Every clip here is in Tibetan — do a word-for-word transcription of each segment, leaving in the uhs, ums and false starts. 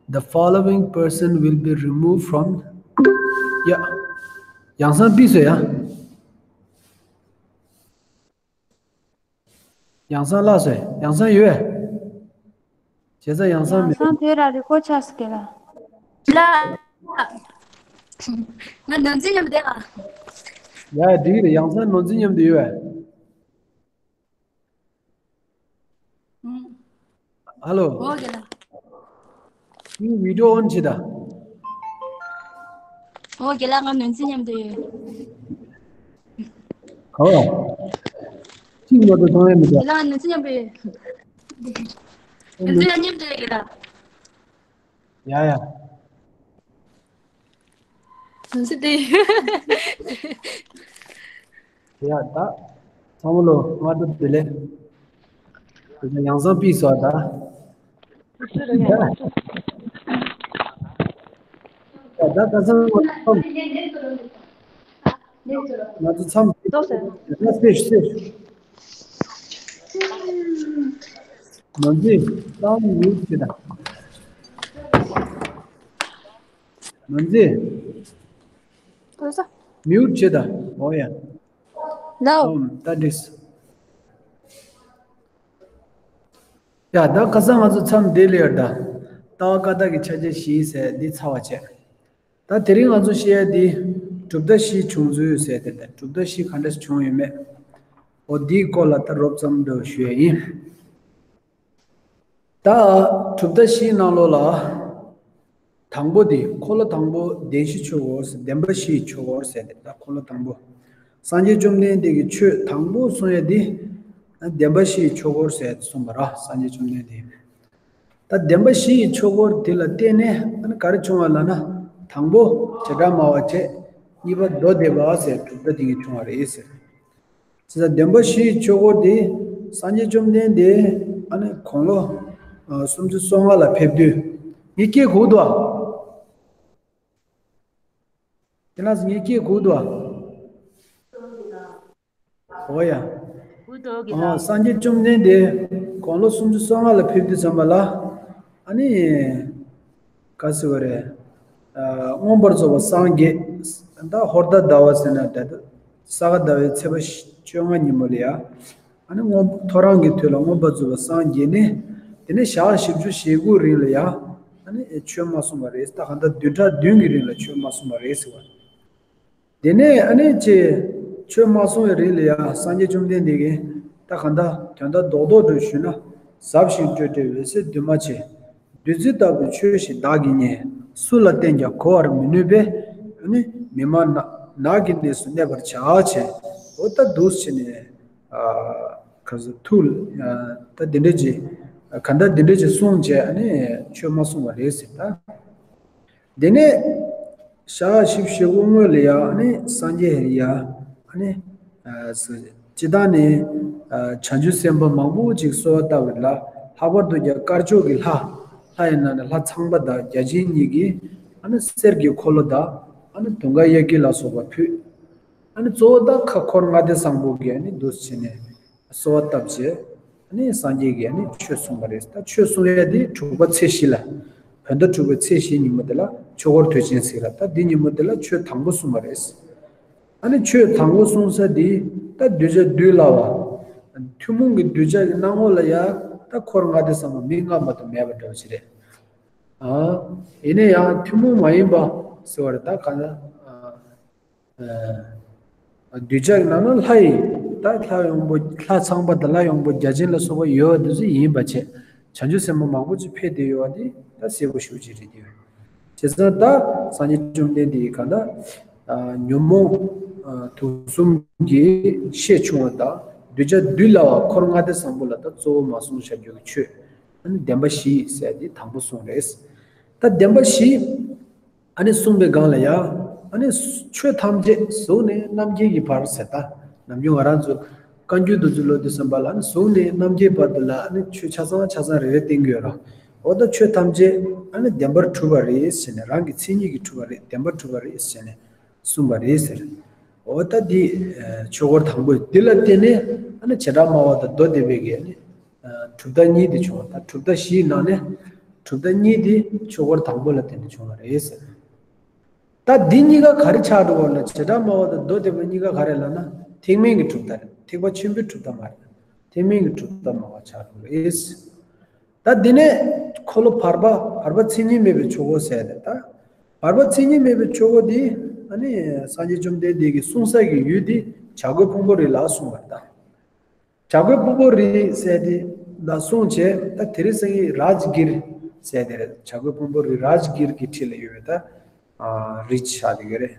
The following person will be removed from. ཡ། ཡང་སང་པིས་སོ་ཡ། ཡང་སང་ལགས་སོ། ཡང་སང་ཡོད། བྱས་ཙང་ཡང་སང་ཡང་མེད། སང་དེ་ར་རི་ཀོ་ཆགས་སོ་གི་ལ། ལ། ང་ནོར་འཛིན་མཉམ་དུ་ཨ། ཡ་ཡ་འགྲིག་རེད། ཡང་སང་ནོར་འཛིན་མཉམ་དུ་ཡོད། ཨ་ལོ། ཨོ་རྒན་ལགས། ཁྱོད་བི་ཌིའོ་ཨོན་བྱེད་ད། ཨོ་རྒན་ལགས། ང་ནོར་འཛིན་མཉམ་དུ་ཡོད། ག་བ། གཅིག་མ་གཏོགས་མཐོང་ཡ་མི་འདུག་རྒན་ལགས། ང་ནོར་འཛིན་མཉམ་དུ་ཡོད། ནོར་འཛིན་ཡང་མཉམ་དུ་ཡོད་རྒན་ལགས། ཡ་ཡ། ནོར་འཛིན་དེ། ཡ་ད། ཚང་མ་ལོ་སྔ་དྲོ་བདེ་ལེགས། དེ་ཚོ་ཡང་སང་པིས་སོ་ད། ཡ་ད་ད་སང་ང་ཚོ་མཚམས། ང་ཚོ་མཚམས། ཡ་ད་སེ་སེ། ནོར་འཛིན་ད་མིའུ་ཊི་བྱེད་ད། ནོར་འཛིན། ཨོ་ས། མིའུ་ཊི་བྱེད་ད། ཨོ་ཡ། ལའོ། ཨོམ་ད་འགྲིག་སོང་། ཡ་ད་ཁ་སང་ང་ཚོ་མཚམས་བདེ་ལེགས་ད། ལྟ་བ་བཀའ་རྟགས་ཀྱི་ཕྱག་རྒྱ་བཞི་ཟེར་འདི་ཚར་བ་བྱས། ད་དེ་རིང་ང་ཚོ་བཤད་ཡ་འདི་གྲུབ་མཐའ་བཞིའི་བྱུང་ཚུལ་ཟེར་དེ་ད། གྲུབ་མཐའ་བཞི་ག་འདྲ་བྱུང་ཡོད་མེད། འོ་འདིའི་སྐོར་ལ་ད་རོབ་ཙམ་འདྲ་བོ་ཞུ་ཡ་ཡིན། ད་གྲུབ་མཐའ་བཞིའི་ནང་ལོགས་ལ། དང་པོ་དེ་འཁོར་ལོ་དང་པོ་བདེན་བཞིའི་ཆོས་འཁོར་ཟེར། བདེན་པ་བཞིའི་ཆོས་འཁོར་ཟེར་དེ་ད་འཁོར་ལོ་དང་པོ། སངས་རྒྱས་བཅོམ་ལྡན་འདས་ཀྱིས་ཆོས་དང་པོ་གསུང་ཡ་དེ་བདེན་པ་བཞིའི་ཆོས་འཁོར་ཟེར་གསུངས་པ་ར། སངས་རྒྱས་བཅོམ་ལྡན་འདས། ད་བདེན་པ་བཞིའི་ཆོས་འཁོར་དེ་ལ་བརྟེན་ནས་ཨ་ནི་ག་རེ་བྱུང་བ་ལབ་ན། དང་པོ་བྱེ་བྲག་སྨྲ་བ་བྱས། གཉིས་པ་མདོ་སྡེ་པ་ཟེར་གྲུབ་མཐའ་དེ་གཉིས་བྱུང་བ་རེད་ཟེར། བྱས་ཙང་བདེན་པ་བཞིའི་ཆོས་འཁོར་དེ་སངས་རྒྱས་བཅོམ་ལྡན་འདས་ཨ་ནི་དགུང་ལོ་ཨ་སུམ་ཅུ་སོ་ལྔ་ལ་ཕེབས་དུས། ངའི་སྐད་གོ་གི་འདུག་ཨ། དེ་ན་ངའི་སྐད་གོ་གི་འདུག་ཨ། ཨོ་ཡ། གོ་གི་འདུག་ཨ། སངས་རྒྱས་བཅོམ་ལྡན་འདས་དགུང་ལོ་སུམ་ཅུ་སོ་ལྔ་ལ་ཕེབས་དུས་ཙམ་པ་ལ། ཨ་ནི། ག་ཟེར་བ་རེད། ཨ། མངོན་པར་རྫོགས་པར་སངས་རྒྱས། ད་ཧོར་ཟླ་ཟླ་བ་ཟེར་ན་ད་ས་ག་ཟླ་བའི་ཚེས་པ་བཅོ་ལྔ་ཉིན་མོ་ལ་ཡ། ཨ་ནི་སྔོན་ཐོ་རངས་ཀྱི་དུས་ལ་མངོན་པར་རྫོགས་པར་སངས་རྒྱས་ནས། དེ་ནས་ཞག་བཞི་བཅུ་ཞེ་དགུའི་རིང་ལ་ཡ། ཨ་ནི་ཆོས་མ་གསུངས་པ་རེད། ད་གང་ལྟར་བདུན་ཕྲག་བདུན་གྱི་རིང་ལ་ཆོས་མ་གསུངས་པ་རེད་ཟེར་བ། དེ་ནས་ཨ་ནི་ཅེ། ཆོས་མ་གསུངས་པའི་རིང་ལ་ཡང་སངས་རྒྱས་བཅོམ་ལྡན་འདས་ཀྱིས་ད་གང་ལྟར་དོན་དག་རྡོག་རྡོག་འདྲ་ཞུས་ན། ཟབ་ཞིང་སྤྲོས་བྲལ་འོད་གསལ་འདུས་མ་བྱས། བདུད་རྩི་ལྟ་བུའི་ཆོས་ཤིག་བདག་གིས་རྙེད། སུ་ལ་བསྟན་ཀྱང་གོ་བར་མི་ནུས་པས། ཨ་ནི་མི་སྨྲ་ནགས་ཀྱི་གནས་སུ་གནས་པར་བྱ་ཞེས། འོ་ད་འདུག་སེ་བྱས་ནས། ཨ། ག་ཟེར། ཐུགས། ཨ། ད་འདི་འདྲ་ཅིག་གང་ལྟར་འདི་འདྲ་ཅིག་གསུངས་བྱས་ཨ་ནི་ཆོས་མ་གསུངས་པ་རེད་ཟེར་ད། དེ་ནས་ཞག་བཞི་བཅུ་ཞེ་དགུ་སྔོན་ལ་ཡང་ནི་སངས་རྒྱས་ཡ་ནི། ཨ། སྤྱིར་བཏང་ནི། ཨ། བྱང་ཆུབ་སེམས་དཔའ་མང་པོ་ཅིག་གསོལ་བ་བཏབ་པ་ལ། ལྷག་པར་དུ་ཀྱང་དཀར་ཕྱོགས་ཀྱི་ལྷ། ལྷ་ཡི་ནང་ནས་ལྷ་ཚངས་པ་དང་བརྒྱ་བྱིན་གཉིས་ཀྱིས་ཨ་ནི་གསེར་གྱི་འཁོར་ལོ་དང་ཨ་ནི་དུང་དཀར་གཡས་འཁྱིལ་ལ་སོགས་པ་ཕུལ། ཨ་ནི་གཙོ་བོ་ད་ཁ་འཁོར་ལྔ་སྡེ་བཟང་པོ་གིས་ཨ་ནི་འདུག་སེ་བྱས་ནས་གསོལ་བ་བཏབ་བྱས། ཨ་ནི་སངས་རྒྱས་ཀྱིས་ཨ་ནི་ཆོས་གསུངས་པ་རེད། ད་ཆོས་གསུང་ཡ་དེ་དྲུག་པ་ཚེས་བཞི་ལ། བོད་ཟླ་དྲུག་པའི་ཚེས་བཞི་ཉིན་མོ་དེ་ལ་ཆོས་འཁོར་དུས་ཆེན་ཟེར་ལ། ད་འདི་ཉིན་མོ་དེ་ལ་ཆོས་དང་པོ་གསུངས་པ་རེད། ཨ་ནི་ཆོས་དང་པོ་གསུངས་ས་དེ་ད་གདུལ་བྱ་འདུལ་སླ་བ། ཐུན་མོང་གི་གདུལ་བྱ་གི་སྣང་ངོ་ལ་ཡ་ད་འཁོར་ལྔ་སྡེ་བཟང་པོ་མི་ལྔ་མ་གཏོགས་མེད་པ་འདྲ་བོ་ཞིག་རེད། ཨ། ཡིན་ན་ཡང་ཐུན་མོང་མ་ཡིན་པ་ཟེར་བ་རེད། ད་གང་ལྟར། ཨ། གདུལ་བྱ་གི་ནང་ན་ལྷ་ཡི། ད་ལྷ་ཡོང་པོ་ལྷ་ཚངས་པ་དང་ལྷ་ཡོང་པོ་བརྒྱ་བྱིན་ལ་སོགས་པ་ཡོད་པ་དེ་ཚོ་ཡིན་པ་བྱས། བྱང་ཆུབ་སེམས་དཔའ་མང་པོ་ཅིག་ཕེབས་བསྡད་ཡོད་པ་དེ་ད་གསལ་པོ་ཞེ་པོ་ཅིག་རེད་དེ། བྱས་ཙང་ད་སངས་རྒྱས་བཅོམ་ལྡན་འདས་ཀྱིས་གང་ལྟར། ཨ། ཉོན་མོངས། ཨ། དུག་གསུམ་གྱི་ཤས་ཆུང་བ་དང་གདུལ་བྱ་འདུལ་སླ་བ་འཁོར་ལྔ་སྡེ་བཟང་པོ་ལ་ད་གཙོ་བོ་མ་གསུངས་བཞག་རྒྱུ་གི་ཆོས། ཨ་ནི་བདེན་པ་བཞི་ཟེར་དེ་དང་པོ་གསུངས་རེད། ད་བདེན་པ་བཞི། ཨ་ནི་གསུངས་པའི་སྒང་ལ་ཡ། ཨ་ནི་ཆོས་ཐམས་ཅད་གཟུགས་ནས་རྣམ་མཁྱེན་གྱི་བར་ཟེར་ད། ནམ་རྒྱུན་ང་རང་ཚོ་བཀའ་འགྱུར་དེ་ཚོ་ཀློག་དུས་ཙམ་པ་ལ་ཨ་ནི་གཟུགས་ནས་རྣམ་མཁྱེན་བར་དུ་ལ་ཨ་ནི་ཆོས་ཆ་ཚང་ཆ་ཚང་རེ་རེ་བསྟན་གྱི་ཡོད་ར། འོ་ད་ཆོས་ཐམས་ཅད་ཨ་ནི་བདེན་པར་གྲུབ་པ་རེད་ཟེར་ནས། རང་གི་མཚན་ཉིད་ཀྱིས་གྲུབ་པ་རེད། བདེན་པར་གྲུབ་པ་རེད་ཟེར་ནས་གསུངས་པ་རེད་ཟེར། འོ་ད་འདི་ཆོས་འཁོར་དང་པོ་འདི་ལ་བརྟེན་ནས་ཨ་ནི་བྱེ་བྲག་སྨྲ་བ་དང་མདོ་སྡེ་པའི་གི་ཨ་ནི། ཨ། གྲུབ་མཐའ་གཉིས་དེ་བྱུང་བ། ད་གྲུབ་མཐའ་བཞིའི་ནང་ནས་ གྲུབ་མཐའ་གཉིས་དེ་ཆོས་འཁོར་དང་པོ་ལ་བརྟེན་ནས་བྱུང་བ་རེད་ཟེར། ད་འདི་གཉིས་ཀ་ག་རེ་ཆགས་འགྲོ་བ་ལ། བྱེ་བྲག་སྨྲ་བ་དང་མདོ་སྡེ་པ་གཉིས་ཀ་ག་རེ་ལབ་ན། ཐེག་དམན་གྱི་གྲུབ་མཐའ་རེད། ཐེག་པ་ཆེན་པོའི་གྲུབ་མཐའ་མ་རེད། ཐེག་དམན་གྱི་གྲུབ་མཐའ་སྨྲ་བ་ཆགས་འགྲོ་རེད། ད་འདི་ནས་འཁོར་ལོ་བར་པ། བར་པ་མཚན་ཉིད་མེད་པའི་ཆོས་འཁོར་ཟེར་ཏེ། ད་བར་པ་མཚན་ཉིད་མེད་པའི་ཆོས་འཁོར་འདི་ཨ་ནི་སངས་རྒྱས་བཅོམ་ལྡན་འདས་ཀྱིས་གསུང་ས་གི་ཡུལ་འདི་བྱ་རྒོད་ཕུང་པོའི་རི་ལ་གསུངས་པ་རེད། ད་བྱ་རྒོད་ཕུང་པོའི་རི་ཟེར་དེ་ལ་གསུངས་བྱས། ད་དེ་རིང་སང་ཉིན་རཱཇ་གིར་ཟེར་དེ་རེད། བྱ་རྒོད་ཕུང་པོའི་རི་རཱཇ་གིར་གྱི་འཁྲིས་ལ་ཡོད་པའི་ད་ཨ་རི་ཆགས་བསྡད་ཡོད་རེད།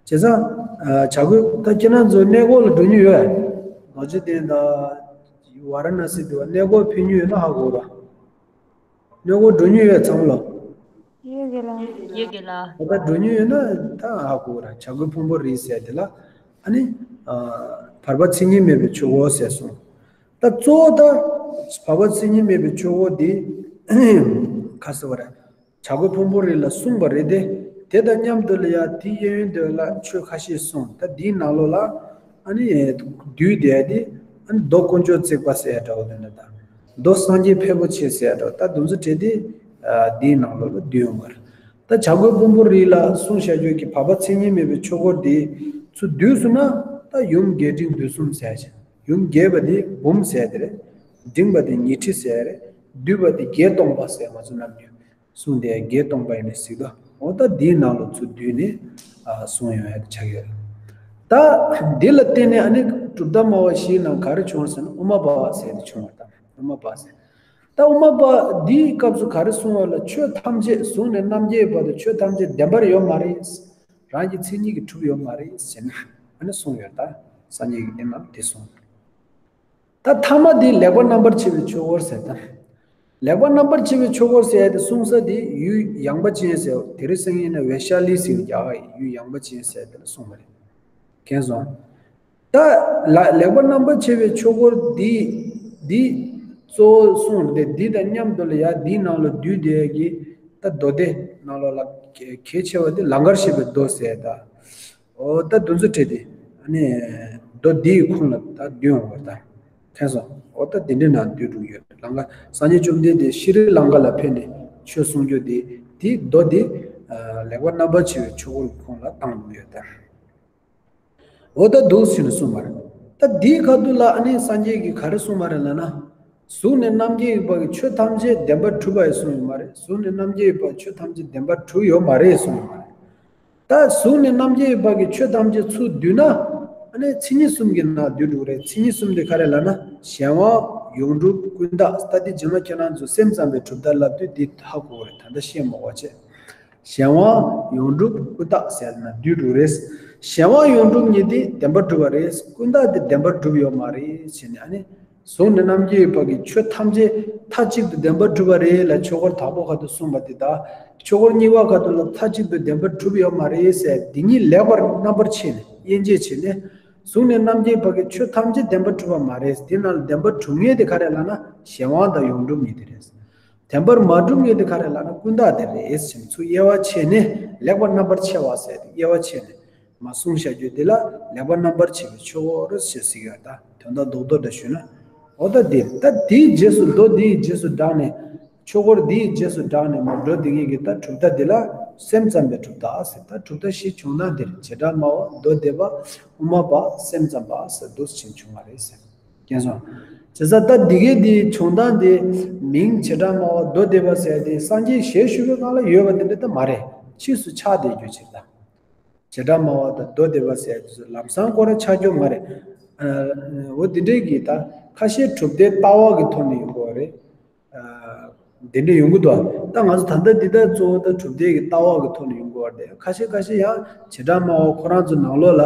བྱས་ཙང་ཨ་བྱ་རྒོད། ད་ཁྱེད་རང་ཚོ་གནས་སྐོར་ལ་འགྲོ་མྱོང་ཡོད། རྡོ་རྗེ་གདན་དང་ཝཱ་ར་ཎ་སི་དེ་བ་གནས་སྐོར་ཕེབས་མྱོང་ཡོད་ན་ཧ་གོ་ར། གནས་སྐོར་འགྲོ་མྱོང་ཡོད་ཚང་མ་ལ། ཡོད་གི་ལགས། ཡོད་གི་ལགས། ད་ལྟ་འགྲོ་མྱོང་ཡོད་ན་ད་ཧ་གོ་ར། བྱ་རྒོད་ཕུང་པོའི་རི་ཟེར་དེ་ལ་ཨ་ནི་ཨ་བར་པ་མཚན་ཉིད་མེད་པའི་ཆོས་འཁོར་ཟེར་གསུངས། ད་གཙོ་བོ་ད་བར་པ་མཚན་ཉིད་མེད་པའི་ཆོས་འཁོར་འདི་ག་ཟེར་བ་རེད། བྱ་རྒོད་ཕུང་པོའི་རི་ལ་གསུངས་པ་རེད་དེ། དེ་དང་མཉམ་དུ་ལ་ཡང་དེའི་གཡས་གཡོན་དེ་ལ་ཆོས་ཁ་ཤས་གསུངས། ད་འདིའི་ནང་ལོགས་ལ་ཨ་ནི་བསྡུས་བསྡད་དེ་ཨ་ནི་མདོ་དཀོན་མཆོག་བརྩེགས་པ་ཟེར་ཡ་འདྲ་བོ་དེ་འདྲ་དང་། མདོ་སངས་རྒྱས་ཕལ་པོ་ཆེ་ཟེར་ཡ་འདྲ་བོ། ད་དེ་ཚོ་བྲིས་ཏེ་ཨ་འདིའི་ནང་ལོགས་ལ་བསྡུས་ཡོང་བ་རེད། ད་བྱ་རྒོད་ཕུང་པོའི་རི་ལ་གསུངས་བཞག་རྒྱུ་གི་བར་པ་མཚན་ཉིད་མེད་པའི་ཆོས་འཁོར་འདི་ཚུར་བསྡུས་སོང་ན། ད་ཡུམ་རྒྱས་འབྲིང་བསྡུས་གསུམ་ཟེར་ཡ་ཅིག་ཡུམ་རྒྱས་པ་དེ་འབུམ་ཟེར་དེ་རེད། འབྲིང་བ་དེ་ཉི་ཁྲི་ཟེར་རེད། བསྡུས་པ་དེ་བརྒྱད་སྟོང་པ་ཟེར་ང་ཚོ་ནམ་རྒྱུན་གསུངས་དེ་བརྒྱད་སྟོང་པ་ཡིན་ནི་ཟིག་ད། འོ་ད་འདིའི་ནང་ལ་ཚུར་བསྡུས་ནས་ཨ་གསུངས་ཡོང་ཡ་ཆགས་ཡོད། ད་འདི་ལ་བརྟེན་ནས་ཨ་ནི་གྲུབ་མཐའ་སྨྲ་བ་བཞིའི་ནང་ག་རེ་བྱུང་ཟེར་ན། དབུ་མ་པ་ཟེར་དེ་བྱུང་བ་དང་། དབུ་མ་པ་ཟེར། ད་དབུ་མ་པ་འདིའི་སྐབས་སུ་ག་རེ་གསུངས་པ་ལ། ཆོས་ཐམས་ཅད་གཟུགས་ནས་རྣམ་རྒྱལ་བར་དུ་ཆོས་ཐམས་ཅད་བདེན་པར་ཡོད་མ་རེད། རང་གི་མཚན་ཉིད་ཀྱིས་གྲུབ་ཡོད་མ་རེད་ཟེར་ནས་ཨ་ནི་གསུངས་ཡོད། ད་སངས་རྒྱས་ཀྱི་བསྟན་པ་དེ་གསུངས། ད་ཐ་མ་དེ་ལེགས་པ་རྣམ་པར་ཕྱེ་བའི་ཆོས་འཁོར་ཟེར། ད་ལེགས་པ་རྣམ་པར་ཕྱེ་བའི་ཆོས་འཁོར་ཟེར་དེ་གསུངས་ས་དེ་ཡུལ་ཡངས་པ་ཅན་ཟེར། དེ་རིང་སང་ཉིན་ན་ཝེ་ཤ་ལི་ཟེར་བའི་རྒྱ་གར་ཡུལ་ཡངས་པ་ཅན་ཟེར་དེ་ལ་གསུངས་པ་རེད། མཁྱེན་སོང་། ད་ལ་ལེགས་པ་རྣམ་པར་ཕྱེ་བའི་ཆོས་འཁོར་འདི་འདི་གཙོ་བོ་གསུངས་ཏེ། འདི་དང་མཉམ་དུ་ལ་ཡ་འདིའི་ནང་ལ་བསྡུས་ཏེ་གི་ད་མདོ་སྡེ་ནང་ལོགས་ལ་གལ་ཆེ་བ་འདི་ལང་ཀར་གཤེགས་པའི་མདོ་ཟེར། ད་འོ་ད་དེ་ཚོ་བྲིས་ཏེ་ཨ་ནི་མདོ་འདིའི་ཁུངས་ལ་ད་བསྡུས་ཡོང་བར་ད། མཁྱེན་སོང་། འོ་ད་འདི་འདྲའི་ནང་བསྡུས་འགྲོ་གི་ཡོད། ལང་ཀ་སངས་རྒྱས་བཅོམ་ལྡན་འདས་ཤྲི་ལང་ཀ་ལ་ཕེབས་ནས་ཆོས་གསུང་རྒྱུ་དེ་དེ་མདོ་འདི་ལེགས་པ་རྣམ་པར་ཕྱེ་བའི་ཆོས་འཁོར་གྱི་ཁུངས་ལ་བཏང་འགྲོ་གི་ཡོད་ད། འོ་ད་འདུག་ཟེར་ནས་གསུངས་པ་རེད། ད་འདིའི་ཁ་ཐུག་ལ་ཨ་ནི་སངས་རྒྱས་ཀྱིས་ག་རེ་གསུངས་པ་རེད་ལབ་ན། གཟུགས་ནས་རྣམ་རྒྱལ་བའི་བར་གྱི་ཆོས་ཐམས་ཅད་བདེན་པར་གྲུབ་པ་ཡིན་གསུངས་ཡོད་མ་རེད། གཟུགས་ནས་རྣམ་རྒྱལ་བའི་བར་གྱི་ཆོས་ཐམས་ཅད་བདེན་པར་གྲུབ་ཡོད་མ་རེད་གསུངས་ཡོད་མ་རེད། ད་གཟུགས་ནས་རྣམ་རྒྱལ་བའི་བར་གྱི་ཆོས་ཐམས་ཅད་ཚུར་བསྡུས་ན། ཨ་ནི་མཚན་ཉིད་གསུམ་གྱི་ནང་བསྡུས་འགྲོ་གི་རེད། མཚན་ཉིད་གསུམ་དེ་ག་རེ་ལབ་ན། གཞན་དབང་། ཡོངས་གྲུབ། ཀུན་བརྟགས། ད་འདི་རྗེས་མ་ཁྱེད་རང་ཚོ་སེམས་ཙམ་པའི་གྲུབ་མཐའ་ལབ་དུས་འདི་ཧ་གོ་གི་རེད། ད་ལྟ་བཤད་མ་དགོས་པ་བྱས། གཞན་དབང་། ཡོངས་གྲུབ། ཀུན་བརྟགས་ཟེར་ན་བསྡུས་འགྲོ་གི་རེད། གཞན་དབང་ཡོངས་གྲུབ་གཉིས་དེ་བདེན་པར་གྲུབ་པ་རེད། ཀུན་བརྟགས་དེ་བདེན་པར་གྲུབ་ཡོད་མ་རེད་ཟེར་ནས། ཨ་ནི་གཟུགས་ནས་རྣམ་རྒྱལ་བའི་བར་གྱི་ཆོས་ཐམས་ཅད་མཐའ་གཅིག་ཏུ་བདེན་པར་གྲུབ་པ་རེད་ལ་ཆོས་འཁོར་དང་པོ་ཁ་ཐུག་གསུངས་པ་དེ་དང་། ཆོས་འཁོར་གཉིས་པ་ཁ་ཐུག་ལ་མཐའ་གཅིག་ཏུ་བདེན་པར་གྲུབ་ཡོད་མ་རེད་ཟེར། དེ་གཉིས་ལེགས་པར་རྣམ་པར་ཕྱེ་ནས་དབྱེ་འབྱེད་བྱས་ནས། གཟུགས་ནས་རྣམ་རྒྱལ་བར་གྱི་ཆོས་ཐམས་ཅད་བདེན་པར་གྲུབ་པ་མ་རེད། དེ་ནང་ལ་བདེན་པར་གྲུབ་མཁན་དེ་ག་རེ་ལབ་ན། གཞན་དབང་དང་ཡོངས་གྲུབ་གཉིས་དེ་རེད། བདེན་པར་མ་གྲུབ་མཁན་དེ་ག་རེ་ལབ་ན། ཀུན་བརྟགས་དེ་རེད་ཟེར་ནས་ཚུར་དབྱེ་བ་ཕྱེ་ནས། ལེགས་པར་རྣམ་པར་ཕྱེ་བ་ཟེར་ཏེ་དབྱེ་བ་ཕྱེ་ནས་མར་གསུངས་བཞག་རྒྱུ་དེ་ལ་ལེགས་པར་རྣམ་པར་ཕྱེ་བའི་ཆོས་འཁོར་ཟེར་ཟེར་གྱི་ཡོད། ད་དོན་དག་རྡོག་རྡོག་འདྲ་ཞུས་ན། འོ་ད་དེ་ད་དེའི་རྗེས་སུ། མདོ་འདིའི་རྗེས་སུ་འབྲངས་ནས། ཆོས་འཁོར་འདིའི་རྗེས་སུ་འབྲངས་ནས་མར་འགྲོ་བསྡད་མཁན་གྱི་ད་གྲུབ་མཐའ་འདི་ལ་སེམས་ཙམ་པའི་གྲུབ་མཐའ་ཟེར། ད་གྲུབ་མཐའ་བཞི་བྱུང་ན་འདིར་བྱེ་བྲག་སྨྲ་བ། མདོ་སྡེ་པ། དབུ་མ་པ། སེམས་ཙམ་པ་ཟེར་འདུག་ཅིང་བྱུང་བ་རེད་ཟེར། མཁྱེན་སོང་། བྱས་ཙང་ད་འདི་གའི་འདིའི་བྱུང་སྟངས་དེ། མིང་བྱེ་བྲག་སྨྲ་བ། མདོ་སྡེ་པ་ཟེར་དེ་སངས་རྒྱས་ཞལ་བཞུགས་པའི་སྒང་ལ་ཡོད་པ་དེ་འདྲ་ད་མ་རེད། ཕྱིས་སུ་ཆགས་བསྡད་རྒྱུ་ཅིག་ད། བྱེ་བྲག་སྨྲ་བ་དང་མདོ་སྡེ་པ་ཟེར་དེ་ཚོ་ལམ་སང་ཁོ་རང་ཆགས་རྒྱུ་མ་རེད། ཨ་འོ་དེ་འདྲའི་གི་ད་ཁ་ཤས་གྲུབ་མཐའི་ལྟ་བ་གི་ཐོག་ནས་ཡོང་གི་ཡོད་རེད། ཨ་དེ་འདྲ་ཡོང་གི་འདུག་ད་ང་ཚོ་ད་ལྟ་འདི་ལྟར་གཙོ་བོ་ད་གྲུབ་མཐའི་གི་ལྟ་བ་གི་ཐོག་ནས་ཡོང་གི་ཡོད་རེད། ཁ་ཤས་ཁ་ཤས་ཡང་བྱེ་བྲག་སྨྲ་བ་ཁོ་རང་ཚོ་ནང་ལོགས་ལ་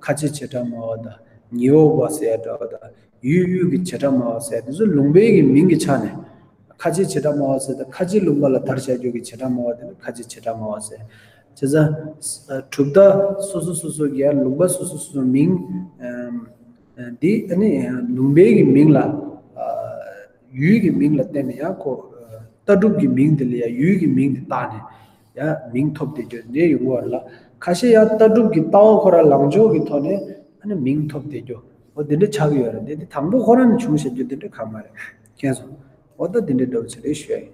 ཁ་ཆེ་བྱེ་བྲག་སྨྲ་བ་དང་ཉི་འོག་པ་ཟེར་འདྲ་བ་དང་། ཡུལ་ཡུལ་གྱི་བྱེ་བྲག་སྨྲ་བ་ཟེར་དེ་ཚོ་ལུང་པའི་གི་མིང་གི་ཆ་ནས། ཁ་ཆེ་བྱེ་བྲག་སྨྲ་བ་ཟེར་ཏེ་ཁ་ཆེ་ལུང་པ་ལ་དར་བྱ་རྒྱུ་གི་བྱེ་བྲག་སྨྲ་བ་དེ་ནི་ཁ་ཆེ་བྱེ་བྲག་སྨྲ་བ་ཟེར། བྱས་ཙང་གྲུབ་མཐའ་སོ་སོ་སོ་སོ་གི་ཡང་ལུང་པ་སོ་སོ་སོ་སོའི་མིང་འདི་ཨ་ནི་ལུང་པའི་གི་མིང་ལ་ཡུལ་གྱི་མིང་ལ་བརྟེན་ནས་ཡང་ཁོ་ལྟ་གྲུབ་ཀྱི་མིང་དེ་ལ་ཡང་ཡུལ་གྱི་མིང་དེ་བཏགས་ནས་ཡང་མིང་ཐོབ་བསྡད་རྒྱུ་འདྲ་ཡོང་གི་ཡོད་རེད་ལ། ཁ་ཤས་ཡང་ལྟ་གྲུབ་ཀྱི་ལྟ་བ་ཁོ་རང་ལངས་ཕྱོགས་ཀྱི་ཐོག་ནས། ཨ་ནི་མིང་ཐོབ་བསྡད་རྒྱུ། འོ་དེ་འདྲ་ཆགས་ཀྱི་ཡོད་རེད། དེ་དེ་དང་པོ་ཁོ་རང་ནས་བྱུང་བཞག་རྒྱུ་དེ་འདྲ་གང་མ་རེད། མཁྱེན་སོང་། འོ་ད་དེ་འདྲ་འདྲ་བོ་ཅིག་རེད་ཞུ་ཡ་ཡིན།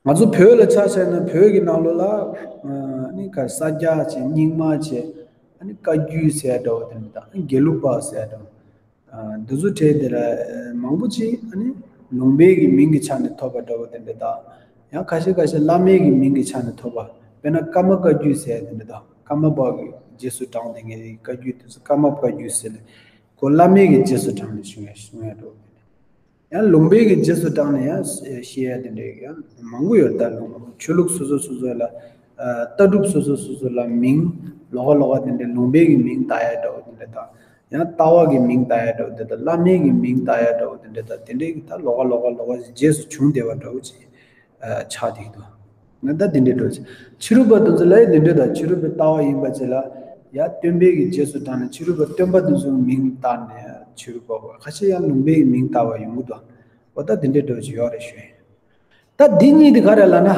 ང་ཚོ་བོད་ལ་ཆ་བཞག་ན་བོད་ཀྱི་ནང་ལོགས་ལ་ཨ་ནི་ག་ས་སྐྱ་བྱས། རྙིང་མ་བྱས། ཨ་ནི་བཀའ་བརྒྱུད་ཟེར་འདྲ་བོ་དེ་འདྲ་དང་། དགེ་ལུགས་པ་ཟེར་འདྲ་བོ། འདི་ཚོ་གྲས་དེ་ལ་མང་པོ་ཅིག་ཨ་ནི་ལུང་པའི་གི་མིང་གི་ཆ་ནས་ཐོབ་པ་འདྲ་བོ་དེ་འདྲ་དང་། ཡང་ཁ་ཤས་ཁ་ཤས་བླ་མའི་གི་མིང་གི་ཆ་ནས་ཐོབ་པ། དཔེར་ན་ཀརྨ་བཀའ་བརྒྱུད་ཟེར་དེ་འདྲ་དང་། ཀརྨ་པ་གི་རྗེས་སུ་འབྲངས་ཏེ་ངའི་བཀའ་བརྒྱུད་དེ་ཚོ་ཀརྨ་བཀའ་བརྒྱུད་ཟེར་ལ། ཁོ་བླ་མའི་གི་རྗེས་སུ་འབྲངས་ནས་བྱུང་ཡ་བྱུང་ཡ་འདྲ་བོ་དེ་འདྲ། ཡང་ལུང་པའི་གི་རྗེས་སུ་འབྲངས་ནས་ཡང་བཤད་ཡ་དེ་འདྲའི་ཡང་མང་པོ་ཡོད། ད་ལུང་ཆོས་ལུགས་སོ་སོ་སོ་སོ་ལ་ལྟ་གྲུབ་སོ་སོ་སོ་སོ་ལ་མིང་ལོགས་ཀ་ལོགས་ཀ་དེ་འདྲའི་ལུང་པའི་གི་མིང་བཏགས་ཡ་འདྲ་བོ་དེ་འདྲ་དང་། ཡང་ལྟ་བ་གི་མིང་བཏགས་ཡ་འདྲ་བོ་དེ་དང་། བླ་མའི་གི་མིང་བཏགས་ཡ་འདྲ་བོ་དེ་འདྲ་དང་། དེ་འདྲའི་གི་ད་ལོགས་ཀ་ལོགས་ཀ་ལོགས་ཀ་རྗེས་སུ་བྱུང་བསྡད་པ་འདྲ་བོ་ཅིག་ཆགས་བསྡད་ཀྱི་འདུག། ང་ད་དེ་འདྲའི་འདྲ་བོ་ཅིག། ཕྱི་རོལ་པ་དེ་ཚོ་ལ་ཡང་དེ་འདྲ་དང་། ཕྱི་རོལ་པའི་ལྟ་བ་ཡིན་པ་ཅིག་ལ་ཡང་སྟོན་པའི་གི་རྗེས་སུ་འབྲངས་ནས་ཕྱི་རོལ་པ་སྟོན་པ་དེ་ཚོའི་མིང་བཏགས་ནས་ཕྱི་རོལ་པ། ཁ་ཤས་ཡང་ལུང་པའི་གི་མིང་བཏགས་པ་ཡོང་གི་འདུག། འོ་ད་དེ་འདྲའི་འདྲ་བོ་ཅིག་ཡོད་རེད་ཞུ་ཡིན། ད་འདི་གཉིས་དེ་ག་རེ་ལབ་ན།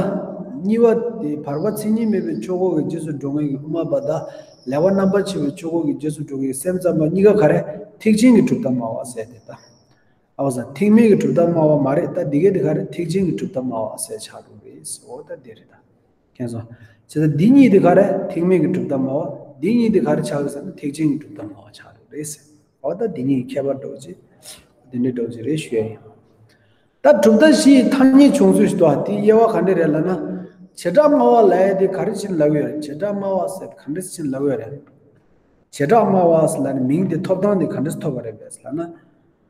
གཉིས་པ་དེ་བར་པ་མཚན་ཉིད་མེད་པའི་ཆོས་འཁོར་གྱི་རྗེས་སུ་འགྲོ་མཁན་གྱི་དབུ་མ་པ་དང་། ལེགས་པ་རྣམ་པར་ཕྱེ་བའི་ཆོས་འཁོར་གྱི་རྗེས་སུ་འགྲོ་མཁན་གྱི་སེམས་ཙམ་པ་གཉིས་ཀ་ག་རེ། ཐེག་ཆེན་གྱི་གྲུབ་མཐའ་སྨྲ་བ་ཟེར་དེ་ད། ཨ་བ་ས། ཐེག་དམན་གྱི་གྲུབ་མཐའ་སྨྲ་བ་མ་རེད། ད་འདི་གའི་དེ་ག་རེ། ཐེག་ཆེན་གྱི་གྲུབ་མཐའ་སྨྲ་བ་ཟེར་ཆགས་འགྲོ་རེད། འོ་ད་དེ་རེད་ད། མཁྱེན་སོང་། བྱས་ཙང་འདི་གཉིས་དེ་ག་རེ། ཐེག་དམན་གྱི་གྲུབ་མཐའ་སྨྲ་བ། འདི་གཉིས་དེ་ག་རེ་ཆགས་ཀྱི་ཟེར་ན་ཐེག་ཆེན་གྱི་གྲུབ་མཐའ་སྨྲ་བ་ཆགས་འགྲོ་རེད་ཟེར། འོ་ད་འདི་གཉིས་ཀྱི་ཁྱད་པར་འདྲ་བོ་ཅིག། འདི་འདྲའི་འདྲ་བོ་ཅིག་རེད་ཞུ་ཡ་ཡིན། ད་གྲུབ་མཐའ་བཞི་ཡི་ཐ་སྙད་བྱུང་ཚུལ་ཞིག་འདུག། ཨ། དེའི་དབྱེ་བ་ག་འདྲ་རེད་ལབ་ན། བྱེ་བྲག་སྨྲ་བ་ལབ་ཡ་དེ་ག་རེ་བྱས་ནས་ལབ་ཀྱི་ཡོད་རེད། བྱེ་བྲག་སྨྲ་བ་ཟེར་ག་འདྲ་བྱས་ནས་ལབ་ཀྱི་ཡོད་རེད། བྱེ་བྲག་སྨྲ་བ་ཟེར་ལབ་ནས་མིང་དེ་ཐོབ་སྟངས་དེ་ག་འདྲ་ཐོབ་པ་རེད་པས་ལབ་ན།